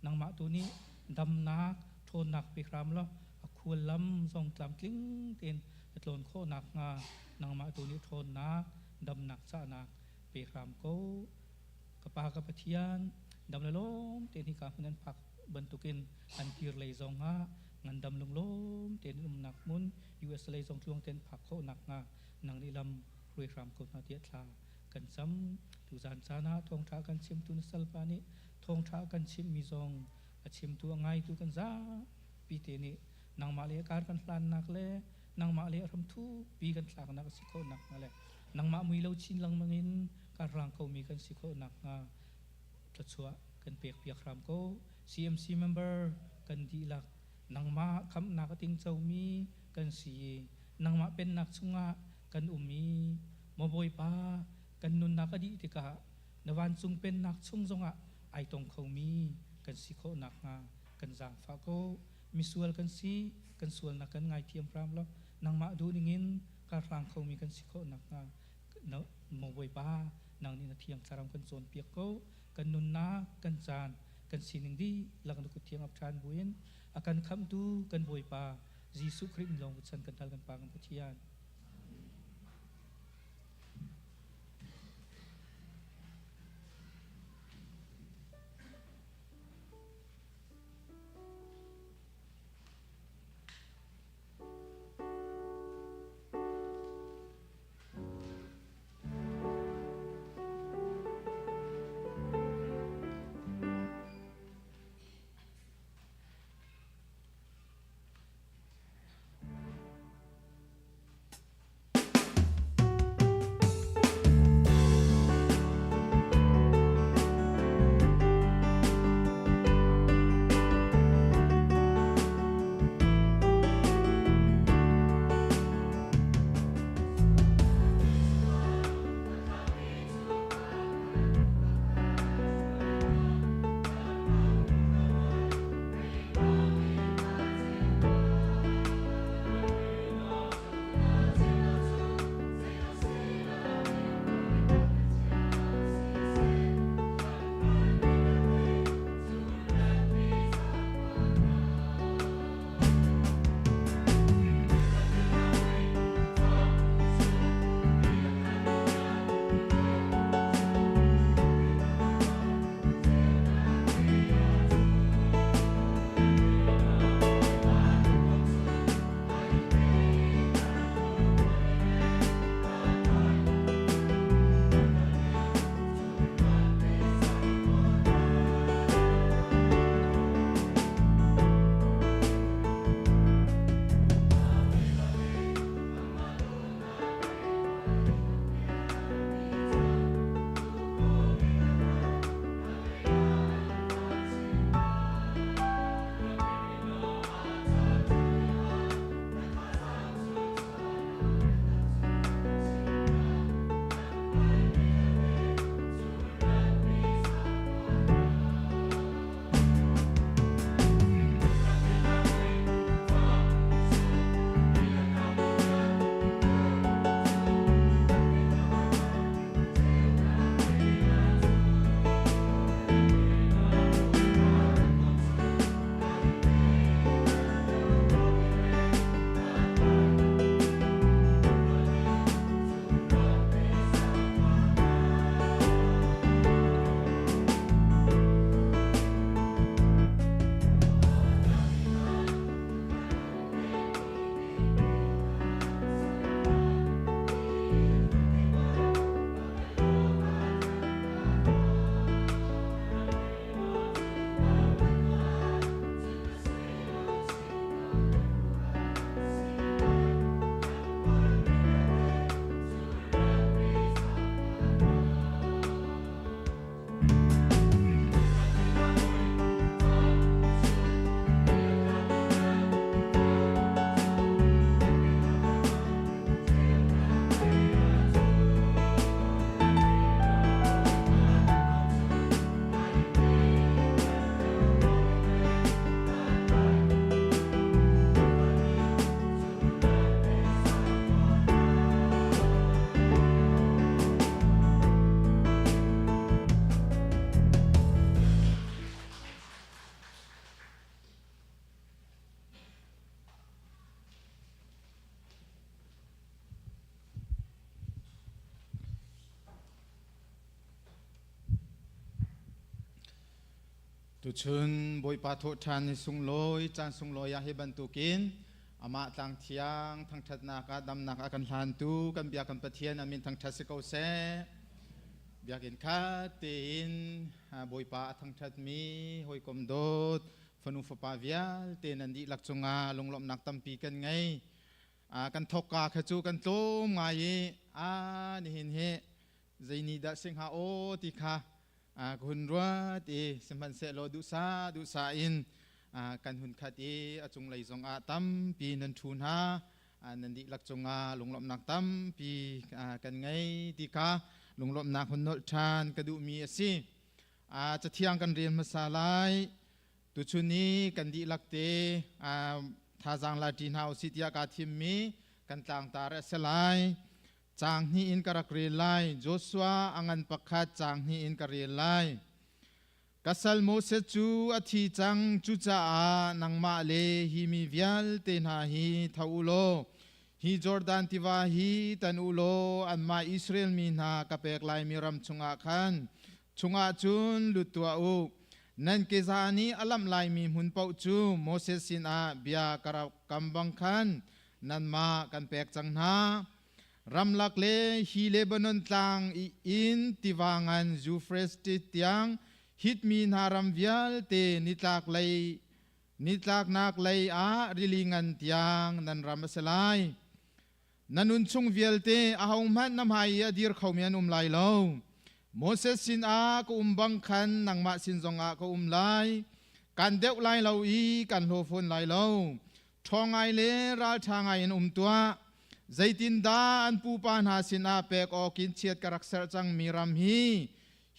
Nangmah tu nih damnak ṭhawnnak pek hram law a khuallam zong tlamtling tein a tlawn khawh nakhnga nangmah tu nih ṭhawnnak damnak cahnak pe hram ko. Ka Pa ka Pathian, dam le lawm tein hika hmun an phak bantukin an kir lei zong ah ngandam lunglawm tein umnak hmun US lei zong tluang tein phak khawh nakhnga nang nih lam hruai hram ko hna tiah thla kan cam. Tuzan caan ah thawngṭha kan chimtu na salpa nih thawngṭha kan chimmi zong a chimtu a ngaitu kan zapi te nih nangmah le kar kan hlannak le nangmah le a hram thukpi kan thlaknak a si khawh nakhnga le nangmah mui lo chin lengmang in kan rang komi kan si khawh nakhnga thluachuah kan pek piak hram ko. CMC member kan dihlak nangmah khamhnak a tingcomi kan si i nangmah pennak chungah kan um i maw Bawipa, kan nunnak a dih tikah na vancung pennak chung zongah ai tong khomi kan si khawh nakhnga kan zaangfah ko. Misual kan si, kan sualnak kan ngaithiam hram law nangmah duh ningin karhlang khomi kan si khawh nakhnga maw Bawipa, nang nih na thiang thlarau kan cawnpiak ko. Kan nunnak, kan caan, kan sining dihlak na kut thiang ap ṭhan buin a kan khamhtu kan Bawipa Jesuh Khrih min lawng chan kan hal, kan Pa kan Pathian. Tuchun Bawipa thawhṭhan ni sunglawi caan sunglawi ah hi bantukin amah tlang thiang thangṭhatnak ah damnak a kan hlantu kan bia kan Pathian a min thangṭhat si ko seh. Biakinn khat tein Bawipa a thangṭhatmi hawikom dawt fanu fapa vialte nan dihlak cungah lunglawmhnak tampi kan ngei. Kan thawkka kha cu kan tlawm ngai i a nihin hi zei ni dah si hnga aw ti kha ka hun ruat i sihmanhsehlaw duhsah duhsah in kan hun khat i a cunglei zongah tampi nan ṭhu hna. Nan dihlak cungah lunglawmhnak tampi kan ngei ti kha lunglawmhnak hun nolh ṭhan ka duhmi a si. Cathiang kan rel hmasa lai. Tuchun i kan dihlak te thazaang la ṭi hna usih tiah kaa thimmi kan tlangtar a si lai. Caang hnih in ka rak rel lai. Joshua a ngan pakhat caang hnih in ka rel lai. Ka sal Moses cu a thi cang, cucaah nangmah le hi mi vialte hna hi tho u law, hi Jordan tiva hi tan u law, anmah Israel mi hna ka pek laimi ram chungah khan chungah cun lut tuah u. Nan keza nih a lamh laimi hmun paoh cu Moses sinah bia ka rak kam bang khan nanmah kan pek cang hna. Ramlak le hi Lebanon tlang in tiva ngan Euphrates tiang Hit mi hna ram vialte nitlak lei nitlaknak lei ah rili ngan tiang nan ram a si lai. Na nun chung vialte ahohmanh na hmai i a dir khomi an um lai lo. Moses sinah ka um bang khan nangmah sin zongah ka um lai. Kan deuh lai lo i kan hlaw fawn lai lo. Ṭhawng ngai le ralṭha ngai in um tuah. Zeitindah an pupa hna sinah pek awkin chiat ka rak serh cangmi ram hi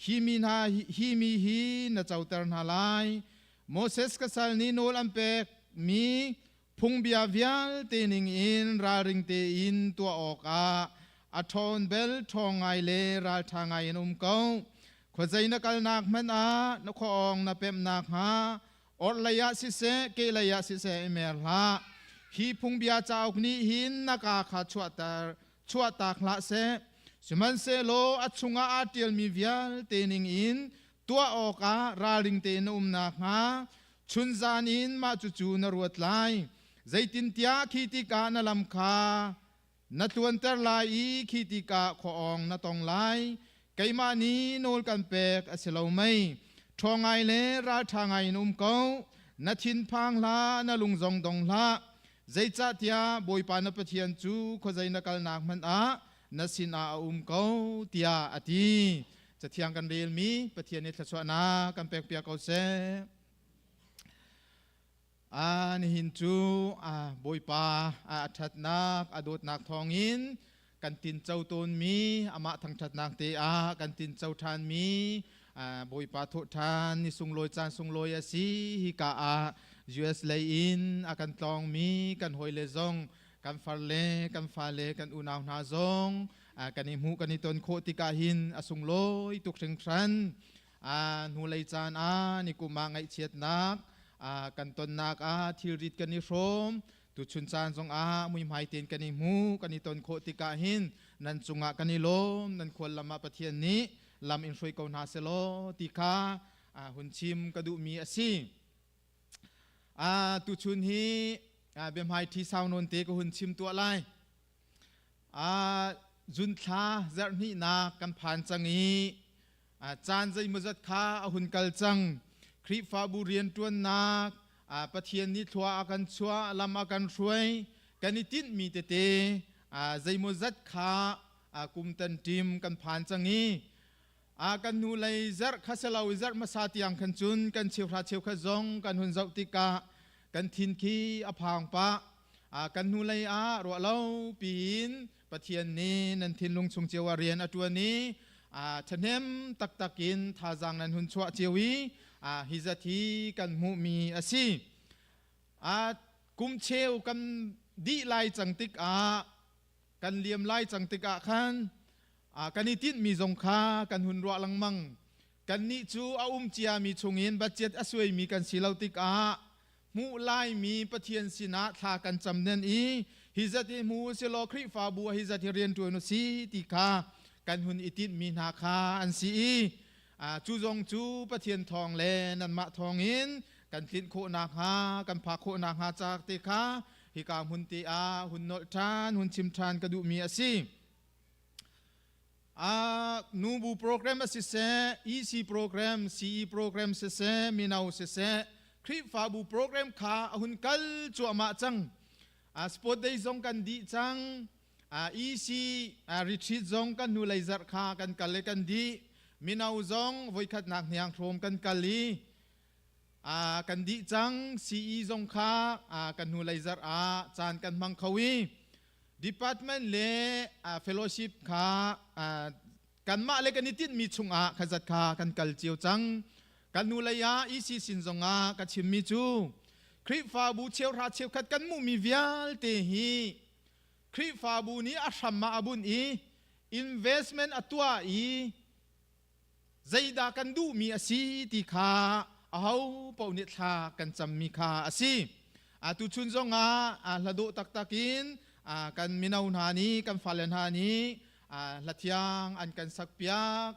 hi mi hna hi mi hi na coter hna lai. Moses ka sal nih nawl an pekmi phungbia vialte ningin ralring tein tuah awkah a ṭhawn bel ṭhawng ngai le ralṭha ngai in um ko. Khuazei na kalnak hmanh ah na khua awng na pemh nakhnga orhlei ah siseh kehlei ah siseh i mer hlah. Hi phungbia cauk nih hin na kaa kha chuahter chuahtak hlah seh. Sihmanhsehlaw a chungah aa ṭialmi vialte ningin tuah awkah ralring tein na um nakhnga chunzan in mah cucu na ruat lai. Zeitintiah khi tikah na lam kha na tluanter lai i khi tikah khua-awng na tong lai. Keimah nih nawl kan pek a si lo mei? Ṭhawng ngai le ralṭha ngai in um ko. Na thinphang hlah, na lung zong dong hlah. Zeicahtiah Bawipa na Pathian cu khuazei na kalnak hmanh ah na sinah a um ko, tiah a ti. Cathiang kan relmi Pathian nih thluachuahnak kan pekpiak ko seh. Nihin cu Bawipa a ṭhatnak, a dawtnak thawngin kan tinco tawnmi, amah thangṭhatnak te ah kan tinco ṭhanmi Bawipa thawhṭhan ni sunglawi caan sunglawi a si. Hika ah US lei in a kan tlawngmi kan hawile zong, kan farle, kan fale, kan unau hna zong kan i hmuh kan i ton khawh tikah hin a sunglawi tuk hringhran. Hnulei caan ah nikum ah ngaihchiatnak kan tonnak ah thilrit kan i hrawm. Tuchun caan zongah muihmai tein kan i hmu kan i ton khawh tikah hin nan cungah kan i lawm. Nan khual lam ah Pathian nih lam in hruai ko hna selaw ti kha hun chim ka duhmi a si. Tuchun hi biahmai ṭhi sau nawn te ka hun chim tuah lai. Zunthla zarhhnihnak kan phan cang i caan zeimawzat kha a hun kal cang. Khrihfabu rianṭuannak, Pathian nih thlua a kan chuah, lam a kan hruai, kan i tinhmi tete zeimawzat kha kum tan ṭim kan phan cang i kan hnulei zarh kha si lo i zarh hmasa tiang khan cun kan cheuhra cheukhat zong kan hun zoh tikah kan thin khi a phang pah. Kan hnulei ah ruah lo piin Pathian nih nan thinlung chung cio ah rian a ṭuan i ṭhahnem taktak in thazaang nan hun chuah cio i hi zat hi kan hmuhmi a si. Kum cheu kan dih lai cang tikah, kan liam lai cang tikah khan kan i tinhmi zong kha kan hun ruah lengmang. Kannih cu a um ciami chungin budget a suaimi kan si lo tikah hmuh laimi Pathian sinah thla kan cam nen i hi zat hi hmu silaw Khrihfabu ah hi zat hi rian ṭuan u si ti kha kan hun i tinhmi hna kha an si i. Cu zong cu Pathian thawng le nanmah thawngin kan tlinh khawh nakhnga kan phak khawh nakhnga caak te kha hika hmun te ah hun nolh ṭhan hun chim ṭhan ka duhmi a si. Nubu program a siseh, EC program, CE program siseh, mino siseh, Khrihfabu program kha a hun kal cuahmah cang. Sport day zong kan dih cang. EC retreat zong kan hnulei zarh kha kan kal i kan dih. Mino zong voikhatnak hniang hrawm kan kal i kan dih cang. CE zong kha kan hnulei zarh ah caan kan hmang kho i department le fellowship kha kanmah le kan i tinhmi chungah khazat kha kan kal cio cang. Kan hnulei ah EC sin zongah ka chimmi cu Khrihfabu cheuhra cheukhat kan hmuhmi vialte hi Khrihfabu nih a hram ah a bunh i investment a tuah i zeidah kan duhmi a si ti kha aho paoh nih thla kan cammi kha a si. Tuchun zongah hla dawh taktak in kan mino hna nih kan fale hna nih hla thiang an kan sakpiak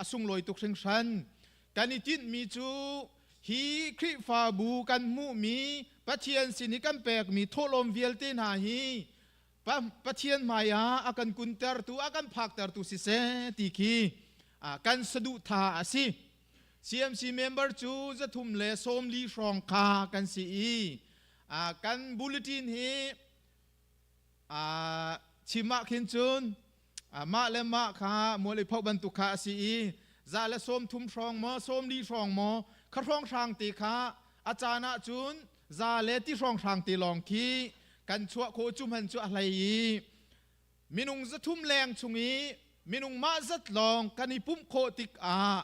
a sunglawi tuk hringhran. Kan i tinhmi cu hi Khrihfabu kan hmuhmi Pathian sin i kan pekmi thawhlawm vialte hna hi Pathian hmaiah a kan kuntertu a kan phaktertu siseh ti khi kan saduhthah a si. CMC member cu 340 hrawng kha kan si i kan bulletin hi chim ah khin cun mah le mah kha mual i phoh bantuk kha a si i 130 hrawng maw 40 hrawng maw kha hrawng hrang te kha a caan ah cun za le ti hrawng hrang te lawng khi kan chuah khawh cu hman cu a hlei i minung 300 leng chung i minung mah zat lawng kan i pumh khawh tikah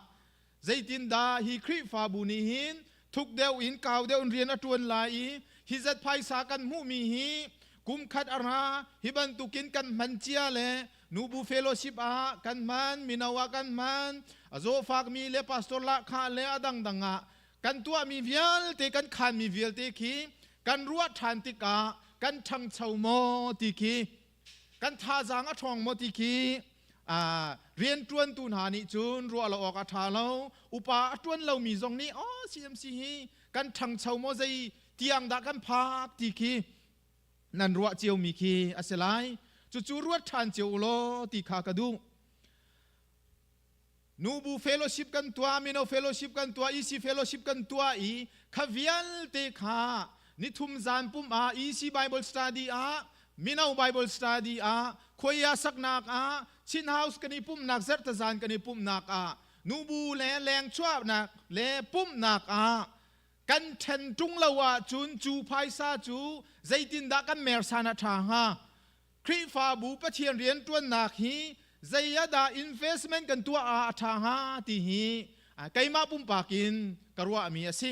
zeitindah hi Khrihfabu nih hin thuk deuh in kau deuh in rian a ṭuan lai i hi zat phaisa kan hmuhmi hi kum khat a ra hi bantukin kan hman cia le nubu fellowship ah kan hman mino ah kan hman a zawfakmi le pastor lahkhah le a dangdang ah kan tuahmi vialte kan khanmi vialte khi kan ruah ṭhan tikah kan ṭhangcho maw ti khi kan thazaang a ṭhawng maw ti khi rianṭuantu hna nih cun ruah lo awk a ṭha lo. Upa a ṭuan lomi zong nih oh CMC hi kan ṭhangcho maw zei tiang dah kan phak ti khi nan ruah ciomi khi a si lai. Cucu ruat ṭhan cio u law ti kha ka duh. Nubu fellowship kan tuah, mino fellowship kan tuah, EC fellowship kan tuah i kha vialte kha nithum zan pum ah EC Bible study ah mino Bible study ah khuaia saknak ah Chin House kan i pumhnak zarhtazan kan i pumhnak ah nubu le leng chuahnak le pumhnak ah kan ṭhen ṭung lo ahcun cu phaisa cu zeitindah kan mersan a ṭha hnga? Khrihfabu Pathian rianṭuannak hi zei ah dah investment kan tuah ah a ṭha hnga ti hi keimah pumpak in ka ruahmi a si.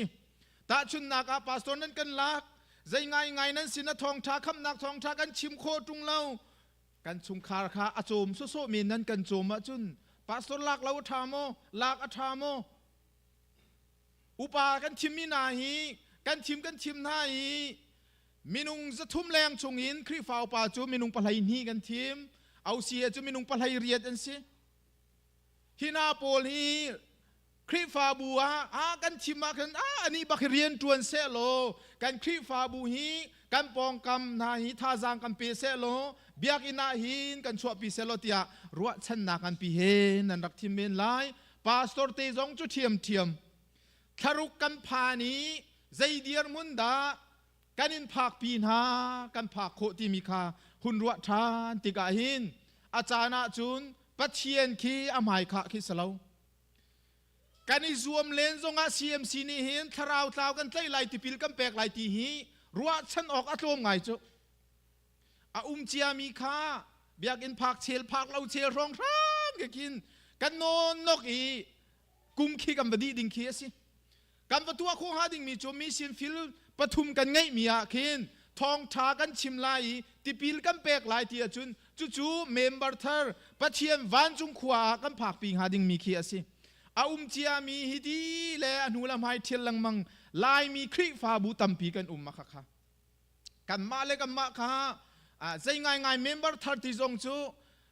Tahchunhnak ah pastor nan kan lak, zei ngaingai nan sin a thawngṭha khamhnak thawngṭha kan chim khawh ṭung lo, kan chungkhar kha a cawm sawsawh men nan kan cawm ahcun pastor lak lo a ṭha maw, lak a ṭha maw? Upa kan thimmi hna hi kan thim kan thim hna i minung 300 leng chungin Khrihfa upa cu minung 12 kan thim, OCA cu minung 18 an si. Hi hna pawl hi Khrihfabu ah ah kan thim ah khan ah anih bak hi rian ṭuan seh law kan Khrihfabu hi kan pawngkam hna hi thazaang kan pe seh law biakinn ah hin kan chuahpi seh law tiah ruahchannak nganpi he nan rak thim men lai. Pastor te zong cu ṭhiamṭhiam thlaruk kan phan i zei dirhmun dah kan in phakpi hna kan phak khawh timi kha hun ruah ṭhan tikah hin a caan ah cun Pathian khi a hmai khah khi si lo. Kan i zuam len zongah CMC nih hin thlarau tlau kan tlaih lai tipil kan pek lai ti hi ruahchan awk a tlawm ngai cu. A um ciami kha biakinn phak chel phak lo chel hrawng hram ke khin kan nawn nok i kum khi kan va dih ding khi a si. Kan va tuah khawh hnga dingmi cu mission field pathum kan ngeihmi ah khin thawngṭha kan chim lai i tipil kan pek lai ti ahcun cucu member thar Pathian vancung khua ah kan phakpi hnga dingmi khi a si. A um ciami hi ti le a hnu le hmai ṭhial lengmang Laimi Khrihfabu tampi kan um a khakha. Kanmah le kanmah kha zei ngaingai member thar ti zong cu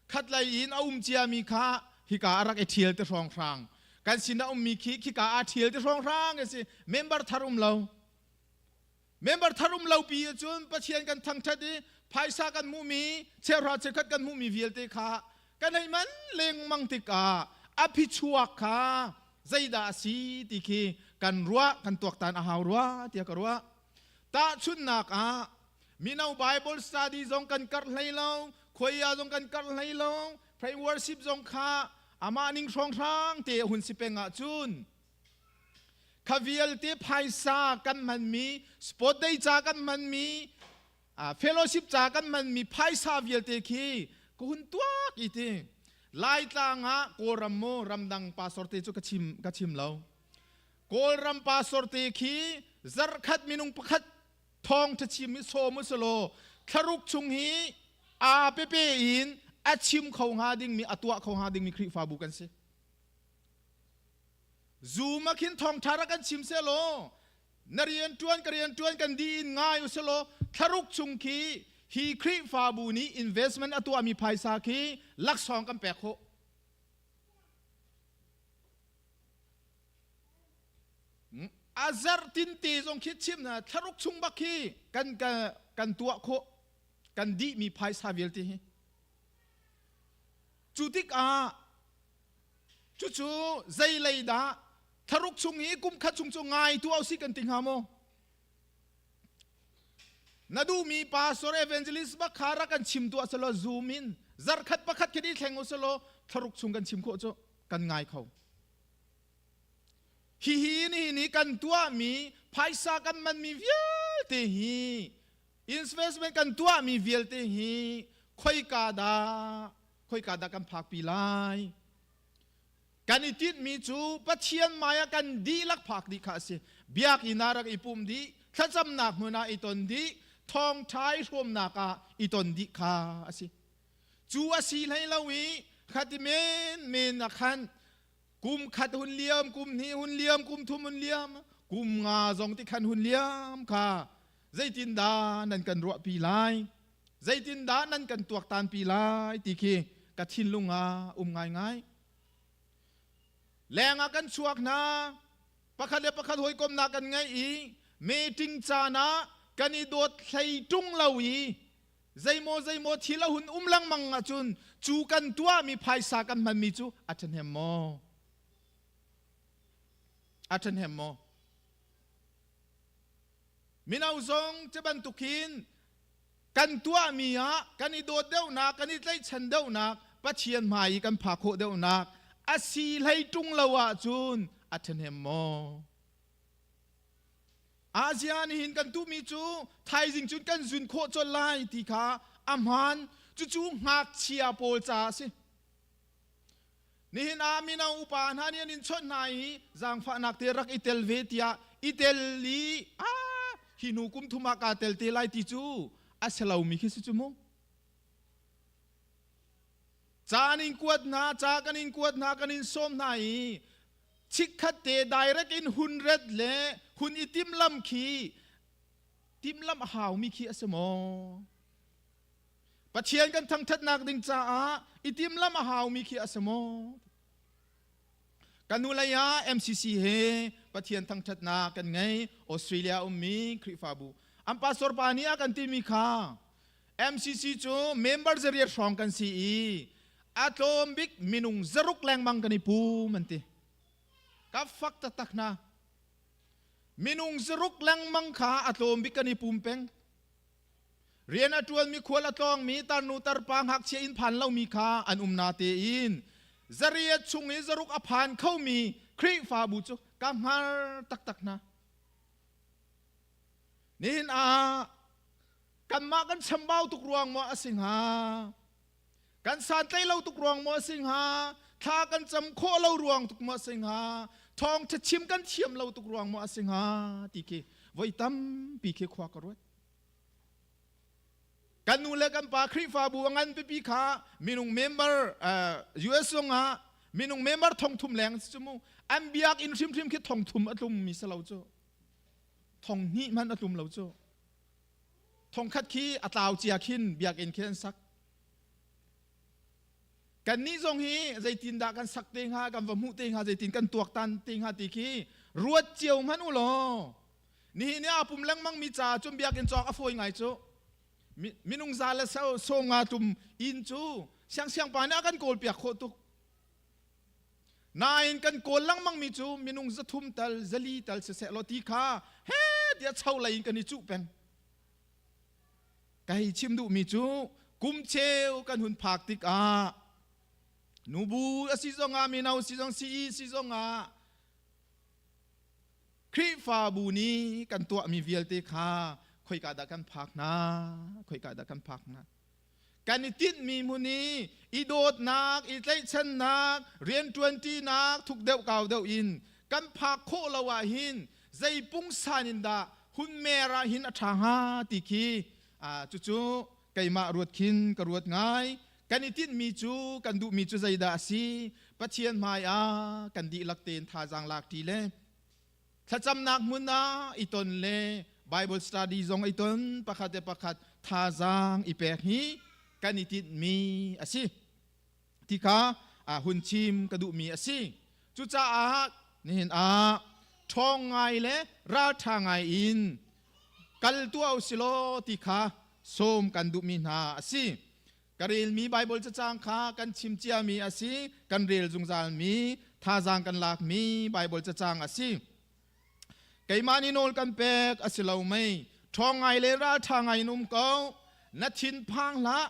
khatlei in a um ciami kha hika a rak i ṭhial te hrawnghrang. Kan sin a ummi khi khika aa ṭhial ti hrawnghrang a si. Member thar um lo. Member thar um lo pi ahcun Pathian kan thangṭhat i phaisa kan hmuhmi, cheuhra cheukhat kan hmuhmi vialte kha kan hei man lengmang tikah a phichuak kha zeidah a si ti khi kan ruah, kan tuaktan a hau rua tiah ka ruah. Tahchunhnak ah mino Bible study zong kan karh hlei lo, khuaia zong kan karh hlei lo, pray worship zong kha amah ning hrawnghrang te a hun si peng ahcun kha vialte phaisa kan hmanmi, sport day ca kan hmanmi, fellowship ca kan hmanmi phaisa vialte khi ka hun tuak i ti. Laitlang ah Kawlram mu ramdang pastor te cu ka chim ka chim lo. Kawlram pastor te khi zarhkhat minung pakhat thawng ṭha chim i sawm usulaw thlaruk chung hi aa pepe in a chim kho hnga dingmi a tuah kho hnga dingmi Khrihfabu kan si. Zoom ah khin thawngṭha rak kan chim sehlaw na rianṭuan ka rianṭuan kan dih in ngai usulaw thlaruk chung khi hi Khrihfabu nih investment a tuahmi phaisa khi laksawng kan pek khawh. A zarh tinte zong khi chim na thlaruk chung bak khi kan kan tuah khawh kan dihmi phaisa vialte hi. Cu tikah cucu zei lei dah thlaruk chung hi kum khat chung cu ngai tu au si kan ti hnga maw? Na duhmi pastor evangelist bak kha rak kan chim tuah selaw zoom in zarhkhat pakhat khi di thleng u selaw thlaruk chung kan chim khawh cu kan ngai kho. Hihi nihin i kan tuahmi phaisa kan manmi vialte hi investment kan tuahmi vialte hi khoika dah khoika dah kan phakpi lai? Kan i tinhmi cu Pathian hmai ah kan dihlak phak dih kha a si. Biakinn ah rak i pum dih, thlacamnak hmun ah i ton dih, thawngṭha i hrawmnak ah i ton dih kha a si. Cu a si hlei lo i khati menmen ah khan kum khat hun liam, kum hnih hun liam, kum thum hun liam, kum nga zong ti khan hun liam kha zeitindah nan kan ruahpi lai? Zeitindah nan kan tuaktanpi lai ti khi ka thinlung ah um ngaingai. Leng ah kan chuak hna, pakhat le pakhat hawikomnak kan ngei i meeting caan ah kan i dawt hlei ṭung lo i zeimaw zeimaw thil a hun um lengmang ahcun cu kan tuahmi phaisa kan hmanmi cu a ṭhahnem maw? A ṭhahnem maw? Mino zong cu bantuk hin kan tuahmi ah kan i dawt deuhnak, kan i tlaihchan deuhnak, Pathian hmai i kan phak khawh deuhnak a si hlei ṭung lo ahcun a ṭhahnem maw? Asia nihin kan tuhmi cu thaizing cun kan zun khawh colh lai ti kha a hmaan. Cucu ngakchia pawl ca a si. Nihin ah mino upa hna nih an in chawnh hna i zaangfahnak te rak i tel ve tiah i tel i ah hi hnu kum thum ah kaa tel te lai ti cu a si lomi khi si cu mu. Ca an in kuat hna, ca kan in kuat hna, kan in sawm hna i chikkhat te direct in hun ret le hun i timlam khi timlam a haumi khi a si maw? Pathian kan thangthatnak ding caah i timlam a haumi khi a si maw? Kan nu lei ah MCC he Pathian thangthatnak kan ngei. Australia ummi Khrihfabu an pastor pa nih a kan timi kha MCC cu member zariat hrawng kan si i a tlawm bik minung zaruk lengmang kan i pum an ti. Ka fak taktak hna. Minung zaruk lengmang kha a tlawm bik kan i pum peng. Rian a ṭuanmi khual a tlawngmi tarnu tarpa ngakchia inn phan lomi kha an um na tein zariat chung i zaruk a phan khomi Khrihfabu cu ka hngar taktak hna. Nihin ah kanmah kan chambau tuk ruang maw a si hnga? Kan santlaih lo tuk ruang maw a si hnga? Thla kan cam khawh lo ruang tuk maw a si hnga? Thawngṭha chim kan thiam lo tuk ruang maw a si hnga? Ti khi voi tampi khi khua ka ruat. Kan nu le kan pa Khrihfabu a ngan pipi kha minung member US zongah minung member thong thum leng si cu mu. An biakinn hrimhrim khi thong thum a tlum mi si lo cu. Thong hnih hmanh a tlum lo cu. Thongkhat khi a tlau cia khin biakinn khi an sak. Kannih zong hi zeitindah kan sak te hnga, kan va hmuh te hnga, zeitin kan tuaktan te hnga ti khi ruat cio hmanh u law. Nihin i aa pum lengmang mi caah cun biakinn cawk a fawi ngai cu. Minung za le 50 tlum inn cu siangsiang pa nih a kan kawl piak khawh tuk. Nain kan kawl lengmang mi cu minung 300 tal 400 tal siseh law ti kha he tiah cho lei in kan i cuh peng. Ka hei chim duhmi cu kum cheu kan hun phak tikah nubu a si zongah mino si zong CE si zongah Khrihfabu nih kan tuahmi vialte kha khoika dah kan phak hna khoika dah kan phak hna kan i tinhmi hmun i i dawtnak i tlaihchannak rianṭuanṭinak thuk deuh kau deuh in kan phak khawh lo ah hin zei pungsan in dah hun mer ah hin a ṭha hnga ti khi cucu keimah ruat khin ka ruat ngai. Kan i tinhmi cu, kan duhmi cu zeidah a si? Pathian hmai ah kan dihlak tein thazaang lak ṭi le thlacamnak hmun ah i ton le Bible study zong i ton, pakhat le pakhat thazaang i pek hi kan i tinhmi a si ti kha hun chim ka duhmi a si. Cucaah nihin ah ṭhawng ngai le ralṭha ngai in kal tuah u si law ti kha sawm kan duhmi hna a si. Ka relmi Baibal cacang kha kan chim ciami a si, kan rel zungzalmi, thazaang kan lakmi Baibal cacang a si. Keimah nih nawl kan pek a si lo mei? Ṭhawng ngai le ralṭha ngai in um ko. Na thin phang hlah,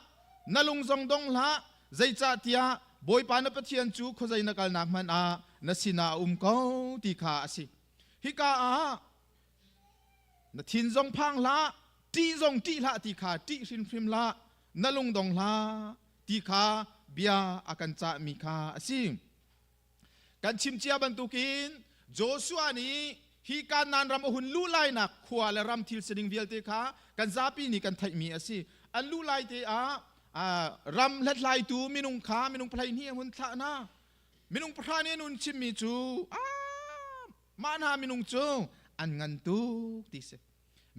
na lung zong dong hlah, zeicahtiah Bawipa na Pathian cu khuazei na kalnak hmanh ah na sinah a um ko ti kha a si. Hika ah na thin zong phang hlah, ṭih zong ṭih hlah ti kha ṭih hrimhrim hlah, na lung dong hlah ti kha bia a kan cahmi kha a si. Kan chim cia bantukin Joshua nih hi Kanaan ram a hun luh lainak khua le ram thil sining vialte kha kan zapi nih kan theihmi a si. An luh lai te ah ram hlathlaitu minung kha minung 12 a hun thlah hna. Minung 10 nih an hun chimmi cu mah hna minung cu an ngan tuk ti si.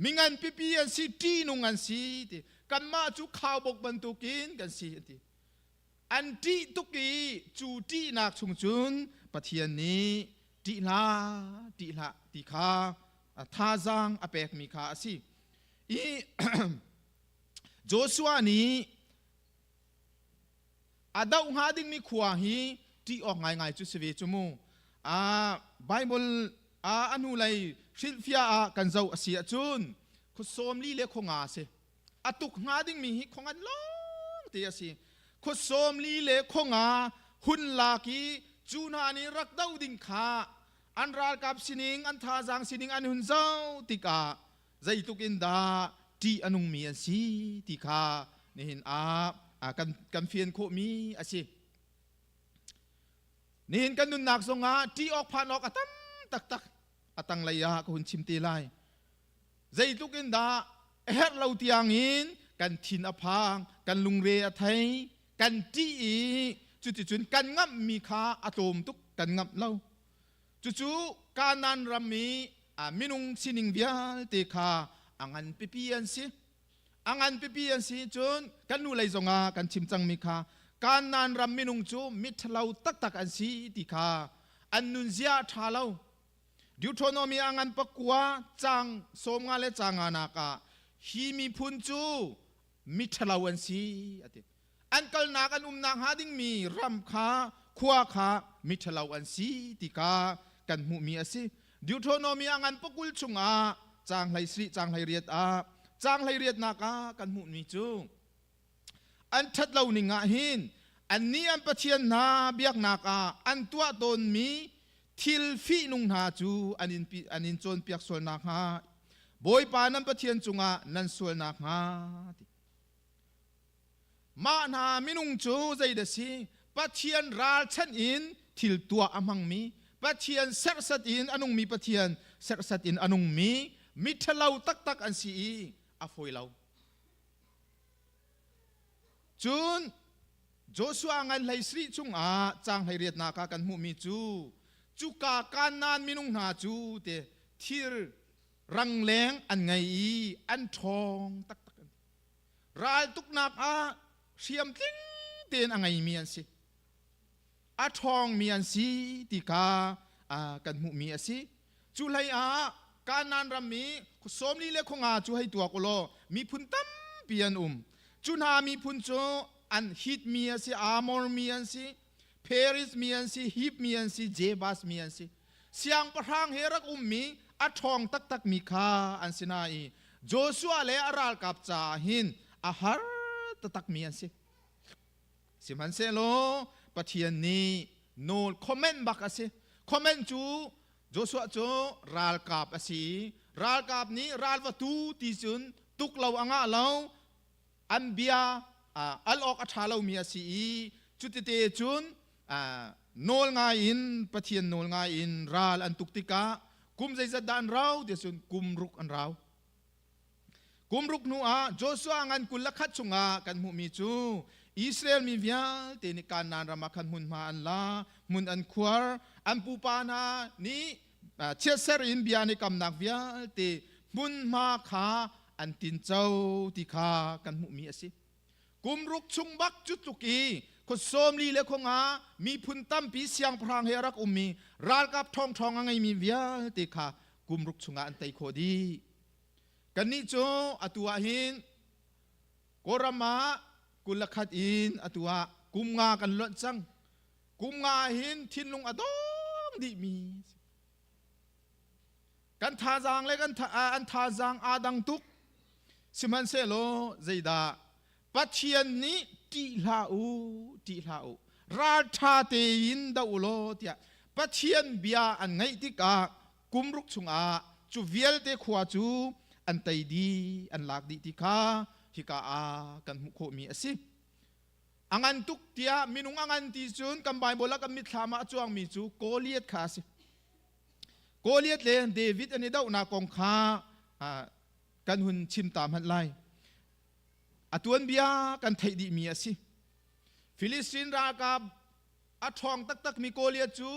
Mingan pipi an si, ṭihnung an si ti. Kanmah cu khaubawk bantukin kan si an ti. An ṭih tuk i cu ṭihnak chung cun Pathian nih ṭih hlah, ṭih hlah ti kha thazaang a pekmi kha a si. I Joshua nih a doh hnga dingmi khua hi ṭih awk ngaingai cu si ve cu mu. Bible a hnulei hrilhfiah ah kan zoh a si ahcun khua 40 le khua nga a si. A tuk hnga dingmi hi khua ngan lawng te a si. Khua 40 le khua nga hun lak i cu hna nih rak do ding kha an ralkap sining, an thazaang sining an hun zoh tikah zeitluk in dah ṭih a nungmi an si ti kha nihin ah kan fian khawhmi a si. Nihin kan nunnak zongah ṭih awk phan awk a tam taktak. A tanglei ah ka hun chim te lai. Zeitluk in dah a herh lo tiangin kan thin a phang, kan lungre a thei, kan ṭih i cuticun kan ngamhmi kha a tlawm tuk, kan ngamh lo. Cucu Kanaan ram i minung sining vialte kha a ngan pipi an si. A ngan pipi an si cun kan nu lei zongah kan chim cangmi kha Kanaan ram minung cu miṭhalo taktak an si ti kha an nunzia a ṭha lo. Deuteronomy a ngan 9 caang 15 le caang nga nak ah hi miphun cu miṭhalo an si a ti. An kalnak an umnak hnga dingmi ram kha khua kha miṭhalo an si ti kha kan hmuhmi a si. Deuteronomy a ngan 20 chungah caang 17 caang 18 ah caang 18nak ah kan hmuhmi cu an ṭhat lo ning ah hin annih an pathian hna biaknak ah an tuah tawnmi thil fihnung hna cu an in cawnpiak sual nakhnga Bawipa nan Pathian cungah nan sual nakhnga ti. Mah hna minung cu zeidah si? Pathian ralchanh in thil tuah a hmangmi, Pathian serhsat in a nungmi, Pathian serhsat in a nungmi miṭhalo taktak an si i a fawi lo. Cun Joshua ngan 17 chungah caang 18nak ah kan hmuhmi cu cuka Kanaan minung hna cu te thir rangleng an ngei i an ṭhawng taktak an ti. Raltuknak ah hriam tling tein a ngeimi an si. A ṭhawngmi an si ti kha kan hmuhmi a si. Cu hlei ah Kanaan ram i 40 le khua nga cu hei tuak u law miphun tampi an um. Cu hna miphun cu an Hit mi an si, Amor mi an si, Peris mi an si, Hib mi an si, Jebus mi an si. Siangpahrang he rak ummi a ṭhawng taktakmi kha an si hna i Joshua le a ralkap caah hin a har taktakmi an si. Sihmanhsehlaw Pathian nih nawl comment bak a si. Comment cu Joshua cu ralkap a si i ralkap nih ral va tu ti cun tuk lo a ngah lo an bia al awk a ṭha lomi a si i cutite cun nawl ngai in Pathian nawl ngai in ral an tuk tikah kum zeizat dah an rau ti cun kum ruk an rau. Kum ruk hnu ah Joshua ngan 21 chungah kan hmuhmi cu Israel mi vialte nih Kanaan ram ah khan hmunhma an la, hmun an khuar, an pupa hna nih chiatser in bia an i kamnak vialte hmunhma kha an tinco ti kha kan hmuhmi a si. Kum ruk chung bak cu tluk i khua 40 le khua nga miphun tampi siangpahrang he a rak ummi ralkap ṭhawngṭhawng a ngeimi vialte kha kum ruk chungah an tei khawh dih. Kannih cu atu ah hin Kawlram ah 21 in atu ah kum nga kan lonh cang. Kum nga hin thinlung a dong dihmi kan thazaang le kan an thazaang aa dang tuk. Sihmanhsehlaw zeidah Pathian nih ṭih hlah u, ṭih hlah u, ralṭha tein doh u law tiah Pathian bia an ngaih tikah kum ruk chungah cu vialte khua cu an tei dih, an lak dih ti kha hika ah kan hmuh khawhmi a si. A ngan tuk tiah minung a ngan ti cun kan Baibal ah kan mitthlam ah a cuangmi cu Goliath kha a si. Goliath le David an i dohnak kong kha kan hun chim ta hmanh lai. A tuanbia kan theih dihmi a si. Filistin ralkap a ṭhawng taktakmi Goliath cu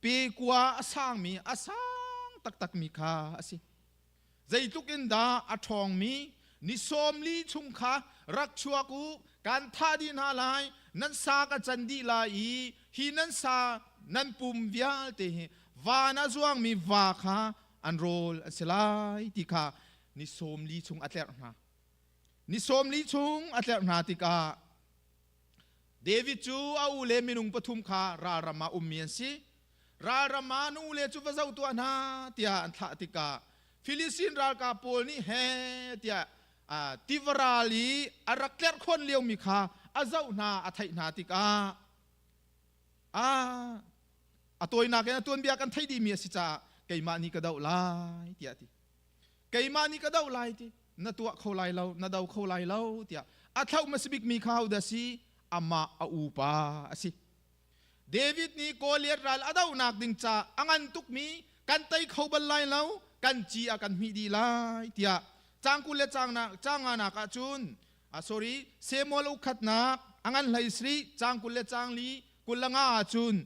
pe kua a sangmi a sang taktakmi kha a si. Zeitluk in dah a ṭhawngmi ni 40 chung kha rak chuak u, kan thah dih hna lai, nan sa ka can dih lai i hi nan sa nan pum vialte hi van a zuangmi va kha an rawl an si lai ti kha ni 40 chung a tlerh hna. Ni 40 chung a tlerh hna tikah David cu a u le minung pathum kha ralram ah ummi an si. Ralram ah nu le cu va zoh tuah hna tiah an thlah tikah Filistin ralkap pawl nih he tiah tiva ral i a rak tlerhkhawn liomi kha a zoh hna a theih hna tikah a tawinak in a tuanbia kan theih dihmi a si caah keimah nih ka doh lai tiah a ti. Keimah nih ka doh lai ti na tuah kho lai lo na do kho lai lo tiah a thlauh hmasa bikmi kha hodah si amah a upa a si David nih Goliath ral a dohnak ding ca a ngan tukmi kan tei kho bal lai lo kan ci a kan hmih dih lai tiah cang 20 le cang cang nga nak ah cun sorry Samuel ukhatnak a ngan hlei sri cang 20 le cang li 25 ah cun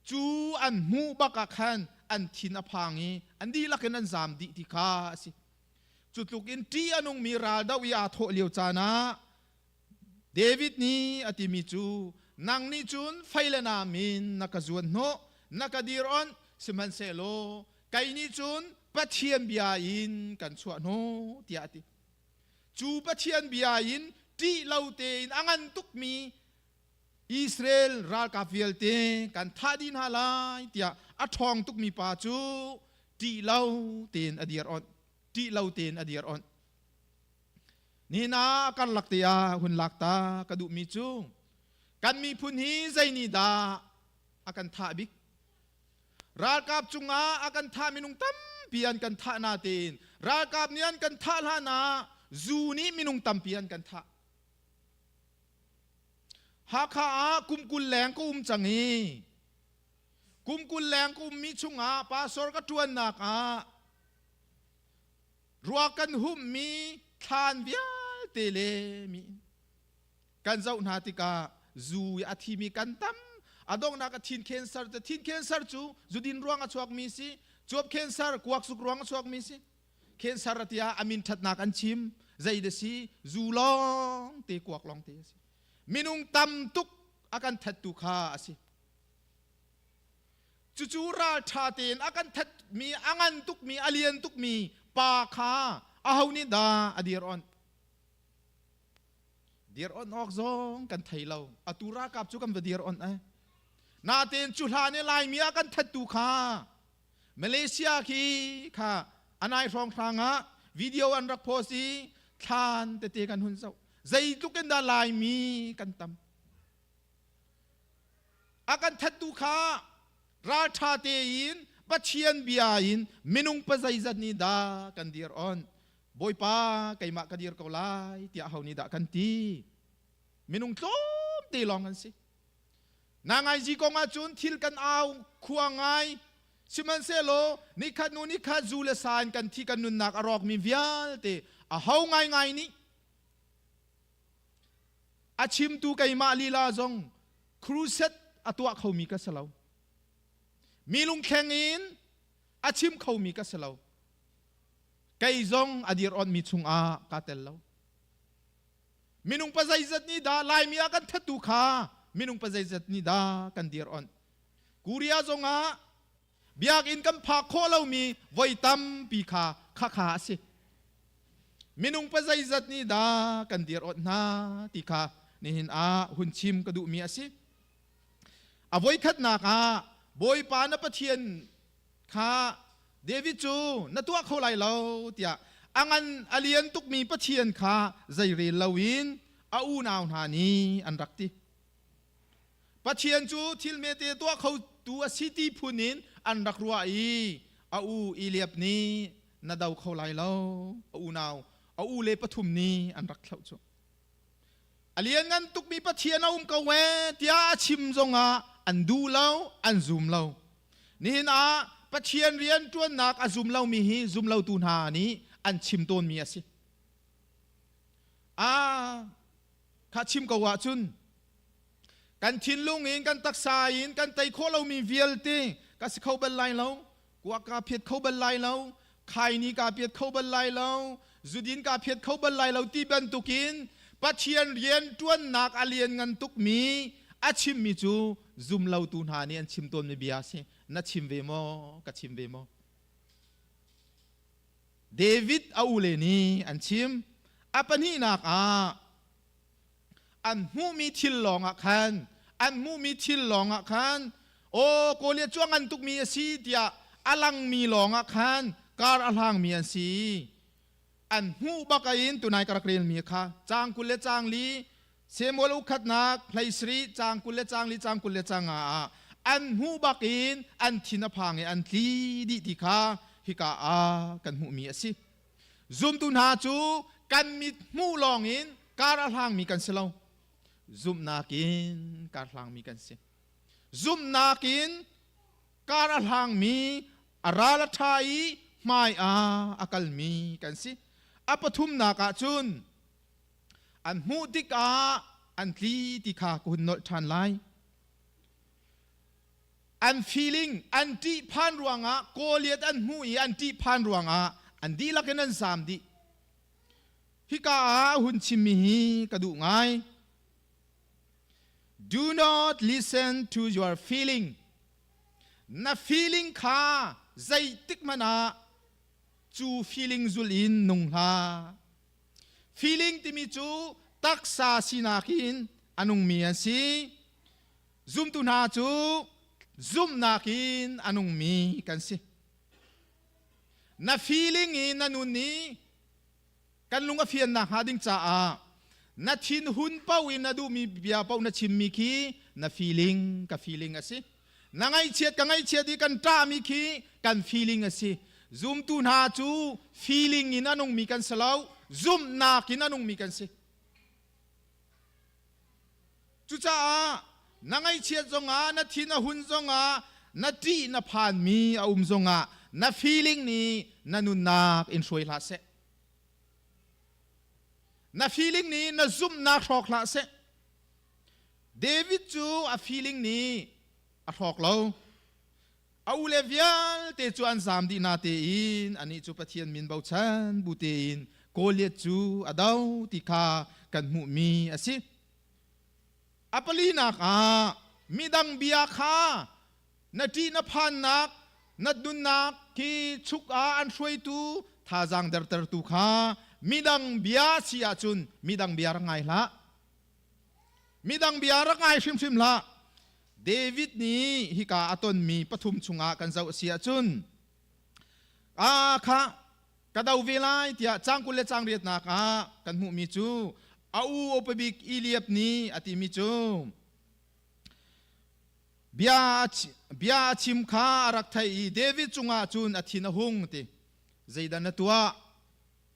cu an hmuh bak ah khan an thin a phang i an dihlak in an zam dih ti kha a si. Cu tluk in ṭih a nungmi ral doh i aa thawh lio caan ah David nih a timi cu nang nih cun fei le nam in na ka zuan hnawh na ka dir onh sihmanhsehlaw kei nih cun Pathian bia in kan chuah hnawh tiah a ti. Cu Pathian bia in ṭih lo tein a ngan tukmi Israel ralkap vialte kan thah dih hna lai tiah a ṭhawng tukmi pa cu ṭih lo tein a dir onh ṭih lo tein a dir onh nihin ah karlak te ah hun lak ta ka duhmi cu kan miphun hi zei nih dah a kan thah bik ralkap cungah a kan thah minung tampi an kan thah na tein ralkap nih an kan thah hlan ah zu nih minung tampi an kan thah Hakha ah kum 20 leng ka um cang i kum 20 leng ka ummi chungah pastor ka ṭuannak ah ruak kan hummi thlan vialte le mi kan zoh hna tikah zu i a thimi kan tam a donghnak a thin cancer te thin cancer cu zudin ruang a chuakmi si cuap cancer kuak zuk ruang a chuakmi si Cancer tiah a min ṭhatnak an chim zei da si zu lawng te kuak lawng te a si minung tam tuk a kan thattu kha a si. Cucu ralṭha tein a kan thatmi, a ngan tukmi, a lian tukmi pa kha aho nih dah a dir onh? Dir onh awk zong kan thei lo. Atu ralkap cu kan va dir onh ai. Natein cu hlan i Laimi a kan thattu kha Malaysia khi kha anai hrawng hrang ah video an rak post i thlan tete kan hun zoh. Zeitluk in dah Laimi kan tam. A kan thattu kha ralṭha tein Pathian bia in minung pazeizat nih dah kan dir on. Bawipa keimah ka dir ko lai tiah ho nih dah kan ti. Minung tlawmte lawng an si. Na ngaizi kong ahcun thil kan au khua ngai. Sihmanhsehlaw nikhat hnu nikhat zu le sa in kan thi kan nunnak a rawkmi vialte a ho ngaingai nih a chimtu keimah lila zong crusade a tuah khomi ka si lo. Mi lungthleng in a chim khomi ka si lo. Kei zong a dir onmi chungah kaa tel lo. Minung pa zeizat nih dah Laimi ah kan thattu kha minung pa zeizat nih dah kan dir onh. Korea zongah biakinn kan phak khawh lomi voi tampi kha khakha a si. Minung pa zeizat nih dah kan dir onh hna ti kha nihin ah hun chim ka duhmi a si. A voikhatnak ah Bawipa na Pathian kha David cu na tuah kho lai lo tiah a ngan a lian tukmi Pathian kha zeirel loin a unau hna nih an rak ti. Pathian cu thil hmete tuah khotu a si ti phun in an rak ruah i a u Eliab nih na do kho lai lo a unau a u le pathum nih an rak thlauh cu. A lianngan tukmi Pathian a um ko ee tiah a chim zongah an duh lo, an zum lo. Nihin ah Pathian rian ṭuannak a zum lomi hi zum lotu hna nih an chim tawnmi a si. Ah, kha chim ko ahcun kan thinlung in kan taksa in kan tei khawh lomi vialte ka si kho bal lai lo kuak kaa phiat kho bal lai lo khaini kaa piat kho bal lai lo zudin kaa phiat kho bal lai lo ti bantukin Pathian rian ṭuannak a lianngan tukmi a chimmi cu zum lotu hna nih an chim tawnmi bia a si. Na chim ve maw? Ka chim ve maw? David a ule nih an chim. A pahnihnak ah an hmuhmi thil lawngah khan an hmuhmi thil lawngah khan aw Goliath cu a ngan tukmi a si tiah a langmi lawngah khan kar a hlangmi an si. An hmuh bak in tunai ka rak relmi kha caang 20 le caang li Samuel ukhatnak hleisarih caang 20 le caang li caang 20 le caang nga ah an hmuh bak in an thin a phang i an tli dih ti kha hika ah kan hmuhmi a si. Zumtu hna cu kan mit hmuh lawng in kar a hlangmi kan si lo. Zumhnak in kar hlangmi kan si. Zumhnak in kar a hlangmi a ral a ṭha i hmai ah a kalmi kan si. A pathumnak ah cun an hmuh tikah an tli ti kha ka hun nolh ṭhan lai. An feeling an ṭihphan ruangah Goliath an hmuh i an ṭihphan ruangah an dihlak in an zaam dih. Hika ah a hun chimmi hi ka duh ngai. Do not listen to your feeling. Na feeling kha zeitik hmanh ah cu feeling zul in nung hlah. Feeling timi cu taksa sinak in a nungmi an si. Zumtu hna cu zumhnak in a nungmi kan si. Na feeling in na nun i kan lung a fiannak hnga ding caah na thinhun paoh in na duhmi bia paoh na chimmi khi na feeling ka feeling a si. Na ngaihchiat ka ngaihchiat i kan ṭahmi khi kan feeling a si. Zumtu hna cu feeling in a nungmi kan si lo, zumhnak in a nungmi kan si. Cucaah na ngaihchiat zongah, na thin a hun zongah, na ṭih na phanmi a um zongah na feeling nih na nunnak in hruai hlah seh. Na feeling nih na zumhnak hrawk hlah seh. David cu a feeling nih a hrawk lo. A ule vialte cu an zaam dih na tein anih cu Pathian min bochan bu tein Goliath cu a do ti kha kan hmuhmi a si. A palinak ah midang bia kha na ṭih na phannak na nunnak khi chuk ah an hruaitu thazaang dertertu kha midang bia si ahcun midang bia rak ngai hlah. Midang bia rak ngai hrimhrim hlah. David nih hika a tonmi pathum chungah kan zoh a si ahcun a kha ka do ve lai tiah cang 20 le cang riatnak ah kan hmuhmi cu a u upabik Eliab nih a timi cu bia bia a chim kha a rak theih i David cungah cun a thin a hung ti. Zeidah na tuah?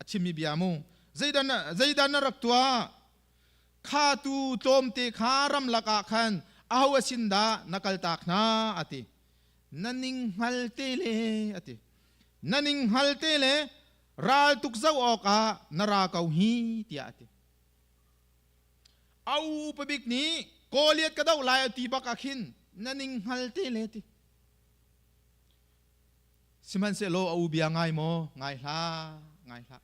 A chimmi bia mu. Zeidah na rak tuah? Kha tu tlawmte kha ramlak ah khan aho a sin dah na kaltak hna? A ti. Na ning hngal te le, a ti. Na ning hngal te le ral tuk zoh awkah na ra ko hi, tiah a ti. A upa bik nih Goliath ka doh lai a ti bak ah khin na ning hngal te le ti. Sihmanhsehlaw a u bia ngai maw? Ngai hlah, ngai hlah.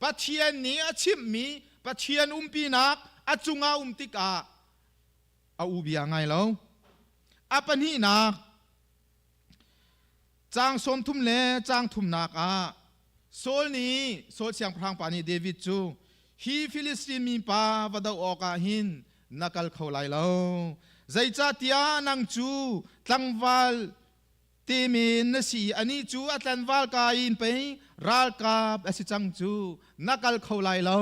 Pathian nih a chimhmi Pathian umpinak a cungah um tikah a u bia ngai lo. A pahnihnak, caang 30 le caang thumnak ah Saul nih Saul siangpahrang pa nih David cu hi Filistin mi pa va doh awkah hin na kal kho lai lo. Zeicahtiah nang cu tlangval te men na si i anih cu a tlanval ka in pei ralkap a si cang cu, na kal kho lai lo,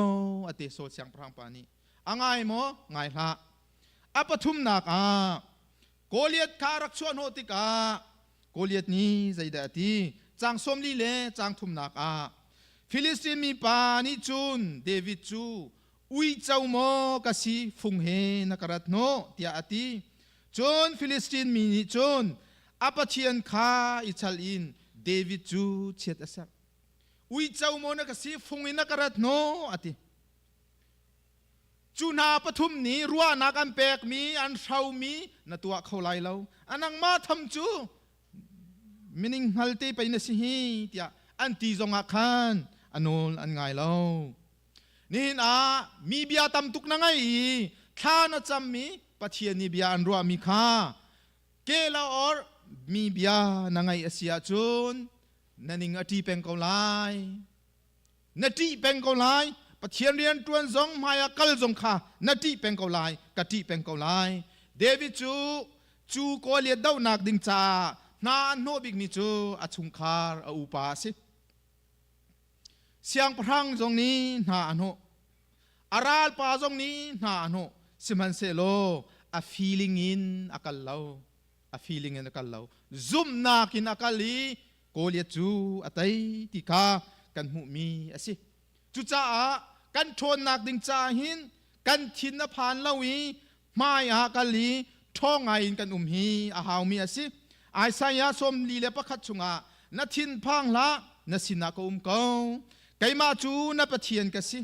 a ti Saul siangpahrang pa nih. A ngai maw? Ngai hlah. A pathumnak ah Goliath kha rak chuah hnawh tikah Goliath nih zeidah a ti? Caang 40 le caang thumnak ah Filistin mi pa nih cun David cu uico maw ka si fung he na ka rat hnawh tiah a ti. Cun Filistin mi nih cun a pathian kha i chal in David cu chiat a serh. Uico maw na ka si fung in na ka rat hnawh a ti. Cu hna pathum nih ruahnak an pekmi, an hromi na tuah kho lai lo. A nangmah tham cu mining hngal te pei na si hi tiah an ti zongah khan a nawl an ngai lo. Nihin ah mi bia tam tuk na ngai i thla na cammi Pathian nih bia an ruahmi kha ke la or mi bia na ngaih a si ahcun na ning a ṭi peng ko lai. Na ṭih peng ko lai. Pathian rian ṭuan zong hmaiah kal zong kha na ṭih peng ko lai, ka ṭih peng ko lai. David cu cu Goliath dohnak ding caah hna an hnawh bikmi cu a chungkhar a upa a si. Siangpahrang zong nih hna a hnawh, a ralpa zong nih hna a hnawh, sihmanhsehlaw a feeling in a kal lo, a feeling in a kal lo, zumhnak in a kal i Goliath cu a tei ti kha kan hmuhmi a si. Cucaah kan ṭhawnnak ding caah hin kan thin a phan lo i hmai ah kal i ṭhawng ngai in kan um hi a haumi a si. Isaiah 41 chungah na thin phang hlah, na sinah ka um ko. Keimah cu na Pathian ka si.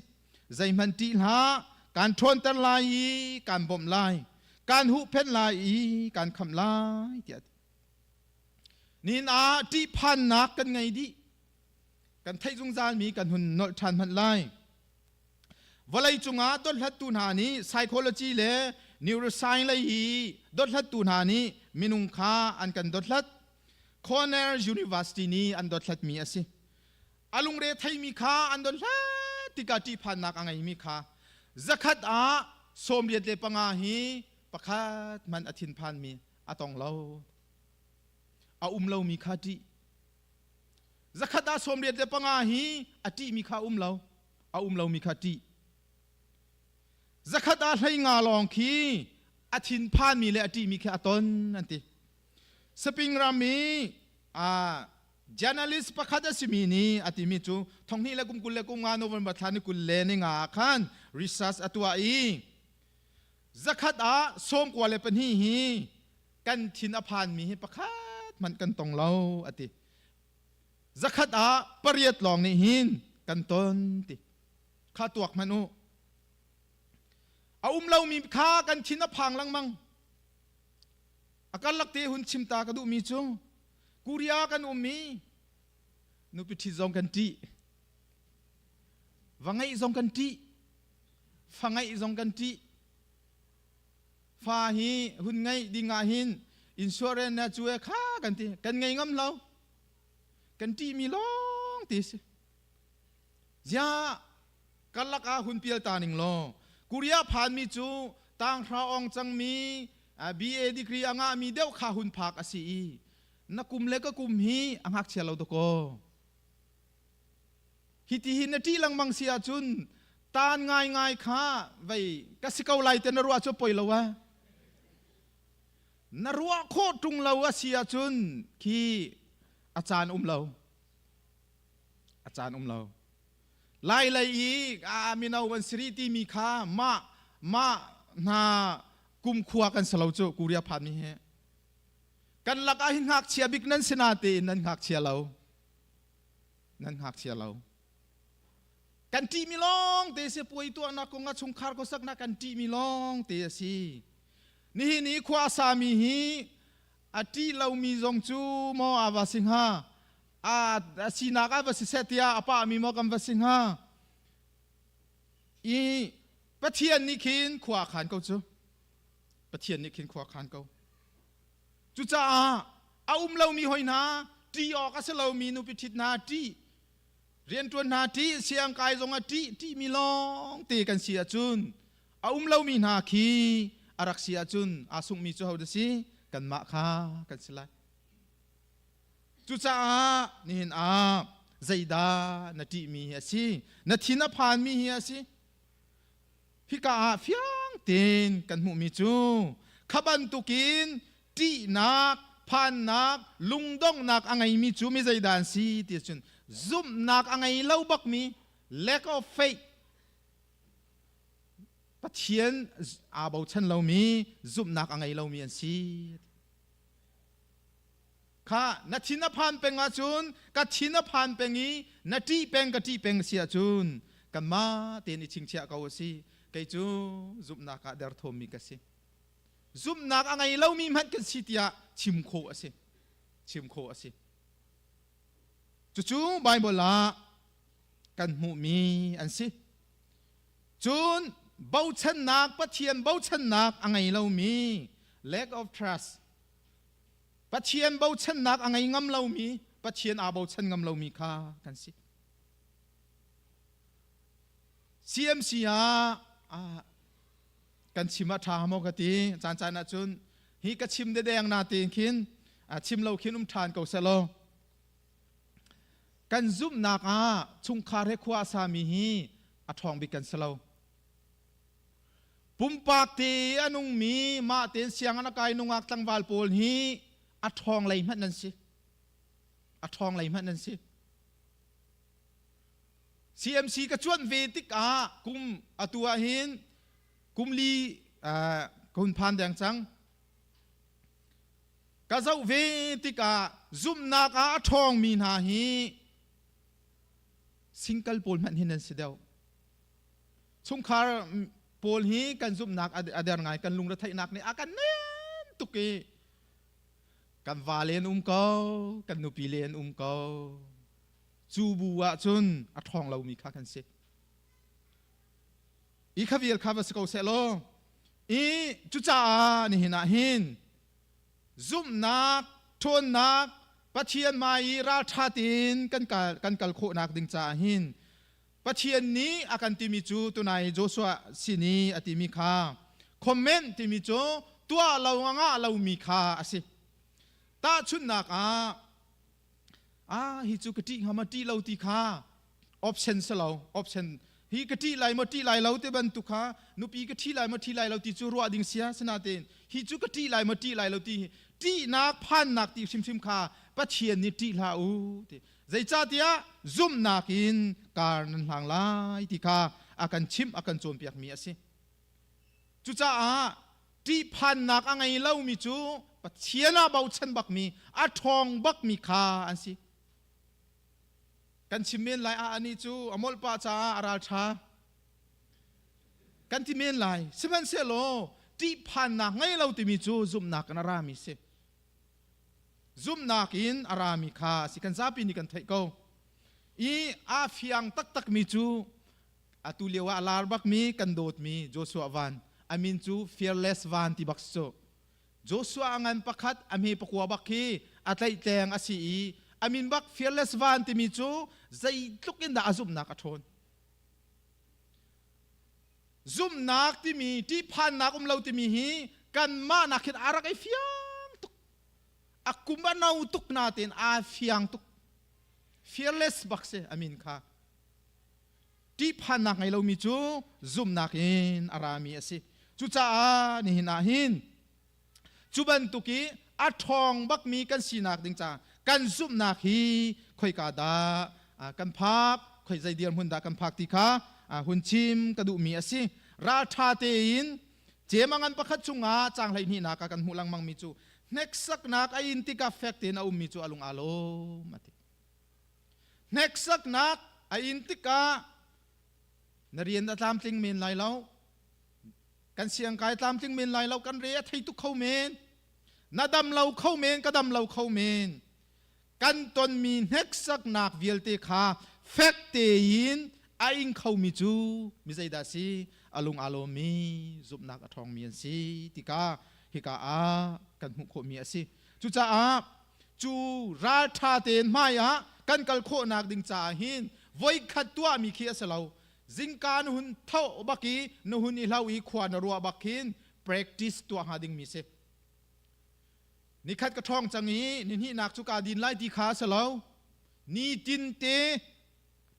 Zeihmanh ṭih hlah, kaan ṭhawnter lai i kaan bawmh lai. Kaan huhphenh lai i kaan khamh lai tiah a ti. Nihin ah ṭihphannak kan ngei dih. Kan theih zungzalmi kan hun nolh ṭhan hmanh lai. Vawlei cungah dothlattu hna nih psychology le neuroscience lei hi dothlattu hna nih minung kha an kan dothlat. Cornell University nih an dothlatmi a si. A lungre theimi kha an dothlat tikah ṭihphannak a ngeimi kha 100 ah 85 hi pakhat hmanh a thinphanmi a tong lo. A um lomi kha ṭih. 100 ah 85 hi a ṭihmi kha um lo. A um lomi kha ṭih. 100 ah 15 lawng khi a thinphanmi le a ṭihmi khi a ton an ti. Spring ram i journalist pakhat a simi nih a timi cu 2025 November thla ni 25 ah khan research a tuah i 100 ah 92 hi kan thin a phanmi hi pakhat hmanh kan tong lo a ti. 100 ah pariat lawng nih hin kan ton ti. Kha tuak hmanh u. A um lomi kha kan thin a phang lengmang. A karlak te hun chim ta ka duhmi cu Korea kan um i nupi ṭhit zong kan ṭih. Va ngeih zong kan ṭih. Fa ngeih zong kan ṭih. Fa hi hun ngeih ding ah hin insurance na cu e kha kan ti kan ngei ngam lo. Kan ṭih mi lawng ti si. Ziah karlak ah hun pial ta ning law Korea phan mi cu tanghra ong cang mi BA degree a ngah mi deuh kha hun phak a si i na kum le ka kum hi a ngakchia lo dakaw. Hiti hi na ṭih lengmang si ahcun taan ngaingai kha vei ka si ko lai te na ruah cu poi lo a. Na ruah khawh ṭung lo a si ahcun khi a caan um lo. A caan um lo. Lai lei i a mino an siri timi kha mah mah hna kumkhua kan si lo cu Korea phan mi hi. Kan lakah hi ngakchia bik nan si natein nan ngakchia lo. Nan ngakchia lo. Kan ṭihmi lawng te si puai tuahnak kong ah chungkhar khuasaknak kan ṭihmi lawng te a si. Nihin i khua a sami hi a ṭih lomi zong cu maw a va si hnga? A sinak ah va si seh tiah a pahmi maw kan va si hnga? I Pathian nih khin khua a khan ko cu. Pathian nih khin khua a khan ko. Cucaah a um lomi hoi hna, ṭih awk a si lomi nupi ṭhit hna ṭih, rianṭuan hna ṭih, siangkai zong ah ṭih, ṭihmi lawng te kan si ahcun a um lomi hna khi a rak si ahcun aa sunghmi cu hodah si? Kanmah kha kan si lai. Cucaah nihin ah zeidah na ṭihmi hi a si? Na thin a phanmi hi a si? Hika ah fiang tein kan hmuhmi cu kha bantukin ṭihnak, phannak, lungdonghnak a ngeimi cu mi zeidah an si ti ahcun zumhnak a ngei lo bakmi lack of faith Pathian aa bochan lomi zumhnak a ngei lomi an si. Kha na thin a phan peng ahcun ka thin a phan peng i na ṭih peng ka ṭih peng si ahcun kanmah tein i chingchiah ko a si. Kei cu zumhnak ah derthawmmi ka si. Zumhnak a ngei lomi hmanh kan si tiah chim khawh a si. Chim khawh a si. Cucu Baibal ah kan hmuhmi an si. Cun bochannak Pathian bochannak a ngei lomi lack of trust Pathian bochannak a ngei ngam lomi Pathian aa bochan ngam lomi kha kan si. CMC ah kan chim a ṭha maw ka ti caan caan ah cun hi ka chim dedeng na ti khin chim lo khin um ṭhan ko seh law kan zumhnak ah chungkhar he khua a sami hi a ṭhawng bik kan si lo. Pumpak te a nungmi mah tein sianginn a kai nungak tlangval pawl hi a ṭhawng lei hmanh nan si. A ṭhawng lei hmanh nan si. CMC ka cuanh ve tikah kum atu ah hin kum li ka hun phan deng cang. Ka zoh ve tikah zumhnak ah a ṭhawngmi hna hi single pawl hmanh hin an si deuh. Chungkhar pawl hi kan zumhnak a der ngai, kan lungretheihnak nih a kan nem tuk i kan va le an um ko, kan nupi le an um ko. Cu bu ah cun a ṭhawng lomi kha kan si. I kha vial kha va si ko seh law, i cucaah nihin ah hin zumhnak, ṭhawnnak, Pathian hmai i ralṭha tein kan kal, kan kal khawhnak ding caah hin Pathian nih a kan timi cu tunai Joshua sin i a timi kha comment timi cu tuah lo a ngah lomi kha a si. Tahchunhnak ah ah hi cu ka ṭih hnga ma ṭih lo ti kha option si lo option hi ka ṭih lai maw ṭih lai lo ti bantuk kha nupi ka ṭhi lai maw ṭhi lai lo ti cu ruah ding sia sinain hi cu ka ṭih lai maw ṭih lai lo ti hi ṭihnak phannak ti hrimhrim kha Pathian nih ṭih hlah u ti zeicahtiah zumhnak in kar nan hlang lai ti kha a kan chimh a kan cawnpiakmi a si. Cucaah ṭihphannak a ngei lomi cu Pathian ah bochan bakmi a ṭhawng bakmi kha an si. Kan chim men lai ah anih cu a molh pah caah a ralṭha. Kan ti men lai. Sihmanhsehlaw ṭihphannak ngei lo timi cu zumhnak in a rami si. Zumhnak in a rami kha a si. Kan zapi nih kan theih ko. I aa fiang taktakmi cu atu lio ah a lar bakmi kan dawtmi Joshua Van. Amin cu fearless van ti bak cu. Joshua ngan pakhat a hme pakua bak khi a tlaihtleng a si i amin bak fearless van timi cu zeitluk in dah a zumhnak a ṭhawn. Zumhnak timi ṭihphannak um lo timi hi kanmah nak hin a rak i fiang tuk. A kum a no tuk natein aa fiang tuk. Fearless bak si amin kha. Ṭihphannak ngei lomi cu zumhnak in a rami a si. Cucaah nihin ah hin cu bantuk i a ṭhawng bakmi kan sinak ding caah kan zumhnak hi khoika dah kan phak, khoi zei dirhmun dah kan phak ti kha hun chim ka duhmi a si. Ralṭha tein cemangan pakhat chungah caang 12nak ah kan hmuh lengmangmi cu hneksaknak a in tikah fek tein a ummi cu a lung aa lawm a ti. Hneksaknak a in tikah na rian a tlamtling men lai lo. Kan siangkai tlamtling men lai lo. Kan re a thei tuk kho men. Na dam lo kho men, ka dam lo kho men. Kan tonmi hneksaknak vialte kha fek tein a ing khomi cu mi zeidah si? A lung aa lawmmi, zumhnak a ṭhawngmi an si tikah hika ah kan hmuh khawhmi a si. Cucaah cu ralṭha tein hmai ah kan kal khawhnak ding caah hin voikhat tuahmi khi a si lo. Zingka na hun tho bak i na hun i hlau i khua na ruah bak khin practice tuah hnga dingmi si. Nikhat ka ṭhawng cang i nihnihnak cu kaa din lai ti kha a si lo. Nitin te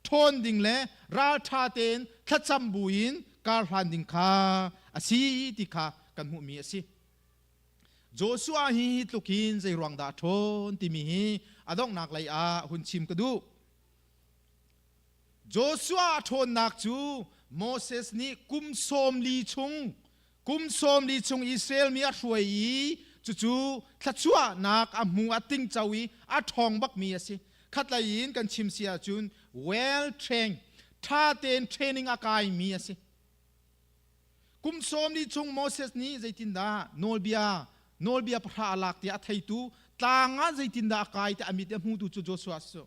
ṭhawn ding le ralṭha tein thlacam buin kar hlan ding kha a si ti kha kan hmuhmi a si. Joshua hi hi tluk hin zei ruang dah a ṭhawn timi hi a donghnak lei ah hun chim ka duh. Joshua a ṭhawnnak cu Moses nih kum 40 chung Israel mi a hruai i cucu thluachuahnak a hmu a tingco i a ṭhawng bakmi a si. Khatlei in kan chim si ahcun well trained, ṭha tein training a kaimi a si. Kum 40 chung Moses nih zeitindah nawlbia pahra a lak tiah a theitu tlang ah zeitindah a kai tiah a mit a hmutu cu Joshua a si.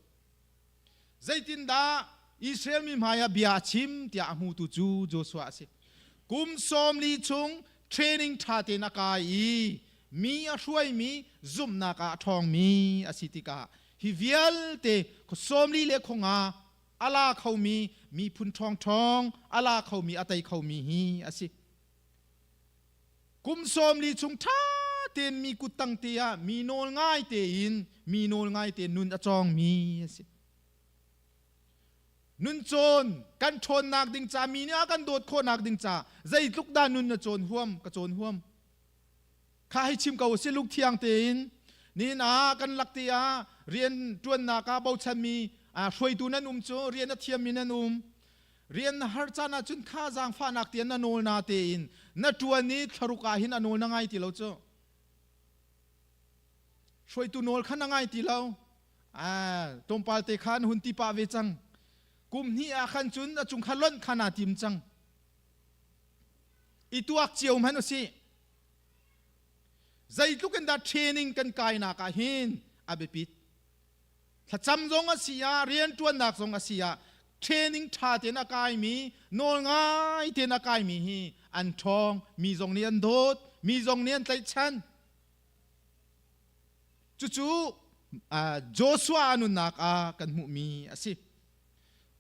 Zeitindah Israel mi hmaiah bia a chim tiah a hmutu cu Joshua a si. Kum 40 chung training ṭha tein a kai i mi a hruaimi zumhnak ah a ṭhawngmi a si tikah hi vialte 40 le 50 a la khomi miphun ṭhawngṭhawng a la khomi a tei khomi hi a si. Kum 40 chung ṭha tein mi kuttang te ah mi nawl ngai tein mi nawl ngai te nun a cawngmi a si. Nun cawn kan ṭhawnnak ding ca mi nih a kan dawt khawhnak ding ca zeitluk dah nun na cawn huam ka cawn huam. Kha hei chim ko si luk thiang tein nihin ah kan lak te ah rian ṭuannak ah bochanmi hruaitu nan um cu rian a thiammi nan um rian na har caan ahcun kha zaangfahnak tian na nawl na tein na ṭuan i thlaruk ah hin a nawl na ngai ti lo cu hruaitu nawl kha na ngai ti lo tlawmpal te kha na hun ti pah ve cang kum hnih ah khan cun a cung kha lonh kha naa tim cang i tuak cio hmanh usih Zeitluk in dah training kan kainak ah hin a biapit. Thlacam zong a si ah, rianṭuannak zong a si ah, training ṭha tein a kaimi, nawl ngai tein a kaimi hi an ṭhawng, mi zong nih an dawt, mi zong nih an tlaihchan. Cucu Joshua a nunnak ah kan hmuhmi a si.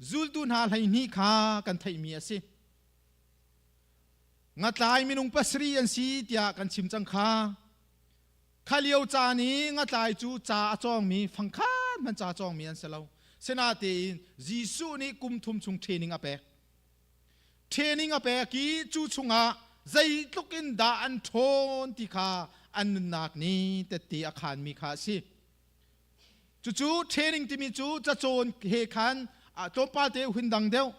Zultu hna 12 kha kan theihmi a si. Ngatlai minung pasarih an si tiah kan chim cang kha. Kha lio caan i ngatlai cu ca a cawngmi fangkhan hmanh ca cawngmi an si lo. Sinatein Jesuh nih kum thum chung training a pek. Training a pek i cu chungah zeitluk in dah an ṭhawn ti kha an nunnak nih tette a khaanmi kha a si. Cucu training timi cu cacawn he khan tlawmpal te hun dang deuh.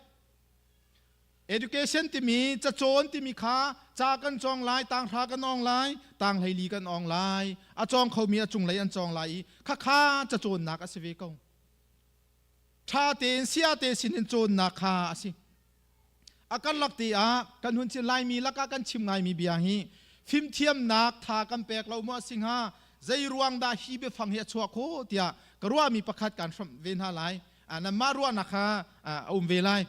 Education timi cacawn timi kha ca kan cawng lai, tanghra kan awng lai, tanghleili kan awng lai, a cawng khomi a cunglei an cawng lai i khakha cacawnnak a si ve ko. Ṭha tein sia te sin in cawnnak kha a si. A karlak te ah kan hun chin Laimi lakah kan chim ngaimi bia hi fimthiamnak tha kan pek lo maw a si hnga zei ruang dah hi biafang hi a chuah khawh tiah ka ruahmi pakhat kan hramh ve hna lai. Nanmah ruahnak kha a um ve lai.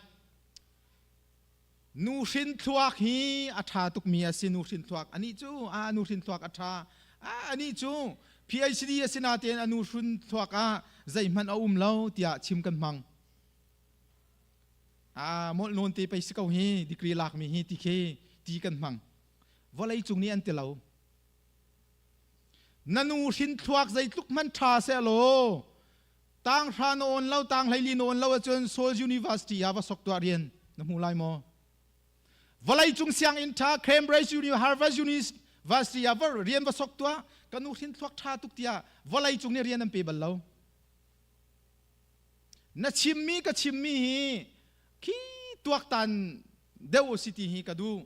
Nu hrin thluak hi a ṭha tukmi a si. Nu hrin thluak anih cu a nu hrin thluak a ṭha. Anih cu PhD a si natein a nu hrin thluak ah zeihmanh a um lo tiah chim kan hmang. A molh nawn te pei si ko hi degree lakmi hi ti khi ti kan hmang. Vawlei cung nih an ti lo. Na nu hrin thluak zeitluk hmanh ṭha seh law tang hra na awn lo tang hleili na awn lo ahcun Seoul University ah va sok tuah rian na hmu lai maw? Vawlei cung sianginn ṭha Cambridge University, Harvard University ah va rian va sok tuah ka nu hrin thluak ṭha tuk tiah vawlei cung nih rian an pe bal lo. Na chimmi ka chimmi hi khi tuaktan deuh si ti hi ka duh.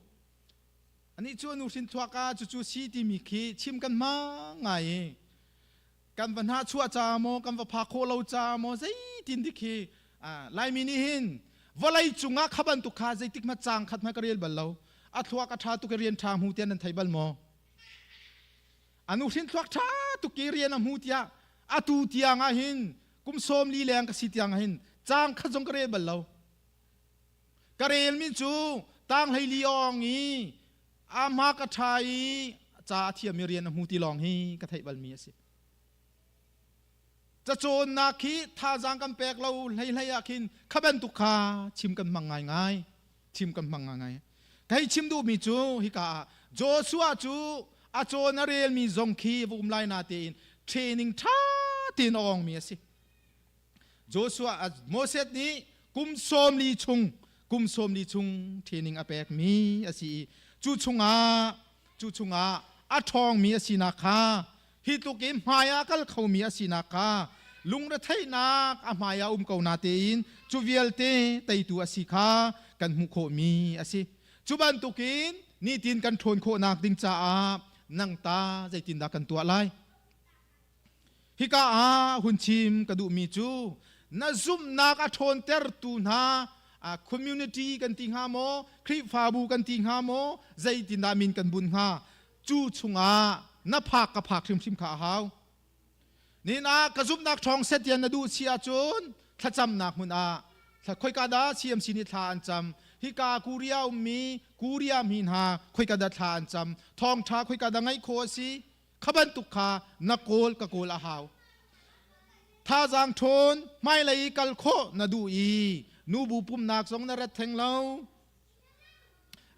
Anih cu nu hrin thluak ah cucu si timi khi chim kan hmang ngai i kan va hna chuah ca maw kan va phak khawh lo ca maw zeitin dik hi Laimi nih hin vawlei cungah kha bantuk kha zeitik hmanh caang khat hmanh ka rel bal lo. A thluak a ṭha tuk i rian ṭha hmu tiah nan thei bal maw? A nu hrin thluak ṭha tuk i rian a hmu tiah atu tiang ah hin kum 40 leng ka si tiang ah hin caang khat zong ka rel bal lo. Ka relmi cu tang 14 awng i a hma ka ṭha i ca a thiammi rian a hmu ti lawng hi ka theih balmi a si. Cacawnnak hi thazaang kan pek lo hlei hlei ah khin kha bantuk kha chim kan hmang ngaingai. Chim kan hmang ngaingai. Kei chim duhmi cu hika ah Joshua cu a cawn a relmi zong khi va um lai na tein training ṭha tein a awngmi a si. Joshua Moses nih kum 40 chung kum 40 chung training a pekmi a si i cu chungah a ṭhawngmi a sinak kha hi tluk in hmai ah kal khomi a sinak kha lungretheihnak a hmai ah um ko na tein cu vialte teitu a si kha kan hmuh khawhmi a si. Cu bantukin nitin kan ṭhawn khawhnak ding caah nang ta zeitindah kan tuah lai? Hika ah hun chim ka duhmi cu na zumhnak a ṭhawntertu hna community kan ti hnga maw, Khrihfabu kan ti hnga maw, zeitindah min kan bunh hnga? Cu chungah na phak ka phak hrimhrim kha a hau. Nihin ah ka zumhnak ṭhawng set tiah na duh si ahcun thlacamnak hmun ah khoika dah CMC nih thla an cam, hika Korea ummi Korea mi hna khoika dah thla an cam, thawngṭha khoika dah ngaih khawh a si, kha bantuk kha na kawl ka kawl a hau. Thazaang ṭhawn hmailei kal khawh na duh i nubu pumnak zong na rat theng lo,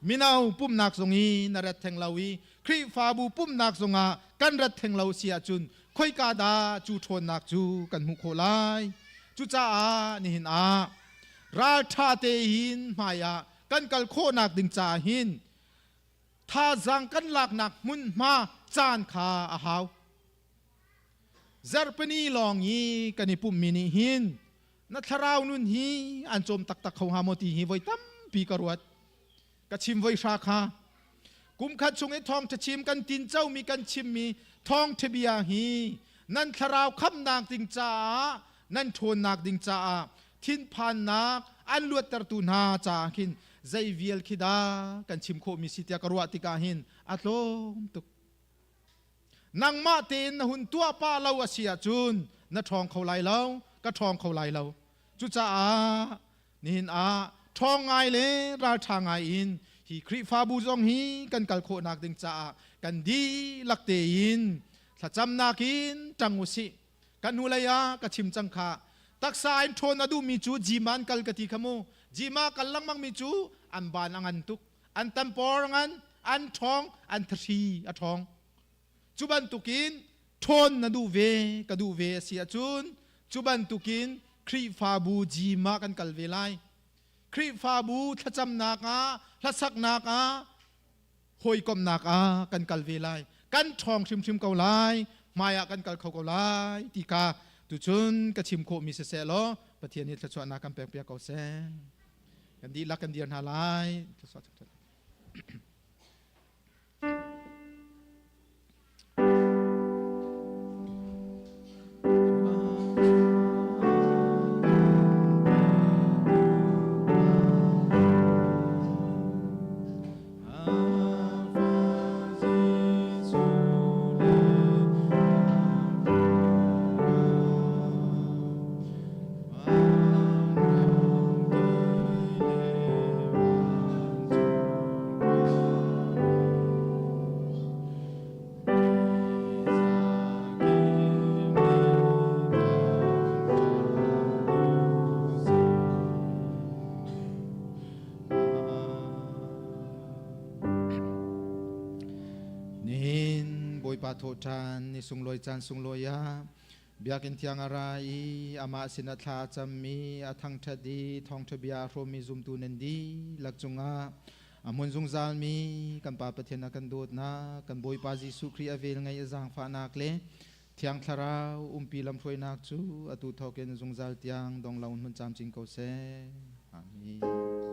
mino pumnak zong i na rat theng lo i Khrihfabu pumnak zongah kan rat theng lo si ahcun khoika dah cu ṭhawnnak cu kan hmuh khawh lai? Cucaah nihin ah ralṭha tein hmai ah kan kal khawhnak ding caah hin thazaang kan laknak hmunhma caan kha a hau. Zarhpini lawng i kan i pumhmi nih hin na thlarau nun hi an cawm taktak kho hnga maw ti hi voi tampi ka ruat. Ka chim voi hra kha. Kum khat chung i thawngṭha chim kan tincomi kan chimmi thawngṭha bia hi nan thlarau khamnak ding caah nan ṭhawnnak ding caah thinphannak an luattertu hna caah khin zei vial khi dah kan chim khawhmi si tiah ka ruah tikah hin a tlawm tuk. Nangmah tein na hun tuah pah lo a si ahcun na ṭhawng kho lai lo, ka ṭhawng kho lai lo. Cucaah nihin ah ṭhawng ngai le ralṭha ngai in hi Khrihfabu zong hi kan kal khawhnak ding caah kan dihlak tein thlacamnak in ṭang u sih. Kan hnulei ah ka chim cang kha. Taksa in ṭhawn a duhmi cu gym ah an kal ka ti kha mu. Gym ah kal lengmang mi cu an ban a ngan tuk, an tampawr a ngan, an ṭhawng, an thahri a ṭhawng. Cu bantukin ṭhawn na duh ve, ka duh ve a si ahcun cu bantukin Khrihfabu gym ah kan kal ve lai. Khrihfabu thlacamnak ah, hlasaknak ah, hawikomhnak ah kan kal ve lai. Kan ṭhawng hrimhrim ko lai, hmai ah kan kal kho ko lai ti kha tuchun ka chim khawhmi siseh law Pathian nih thluachuahnak kan pekpiak ko seh. Kan dihlak kan dir hna lai. Thluachuah. Bawipa thawhṭhan ni sunglawi caan sunglawi ah Biakinn thiang a ra i amah sinah thla a cammi, a thangṭhat i thawngṭha bia a hrawmmi zumtu nan dihlak cungah a hmun zungzalmi kan Pa Pathian a kan dawtnak, kan Bawipa Jesuh Khrih a velngeih a zaangfahnak le Thiang Thlarau umpi lamhruainak cu atu thawkin zungzal tiang dong lo in hmun camcin ko seh. Amen.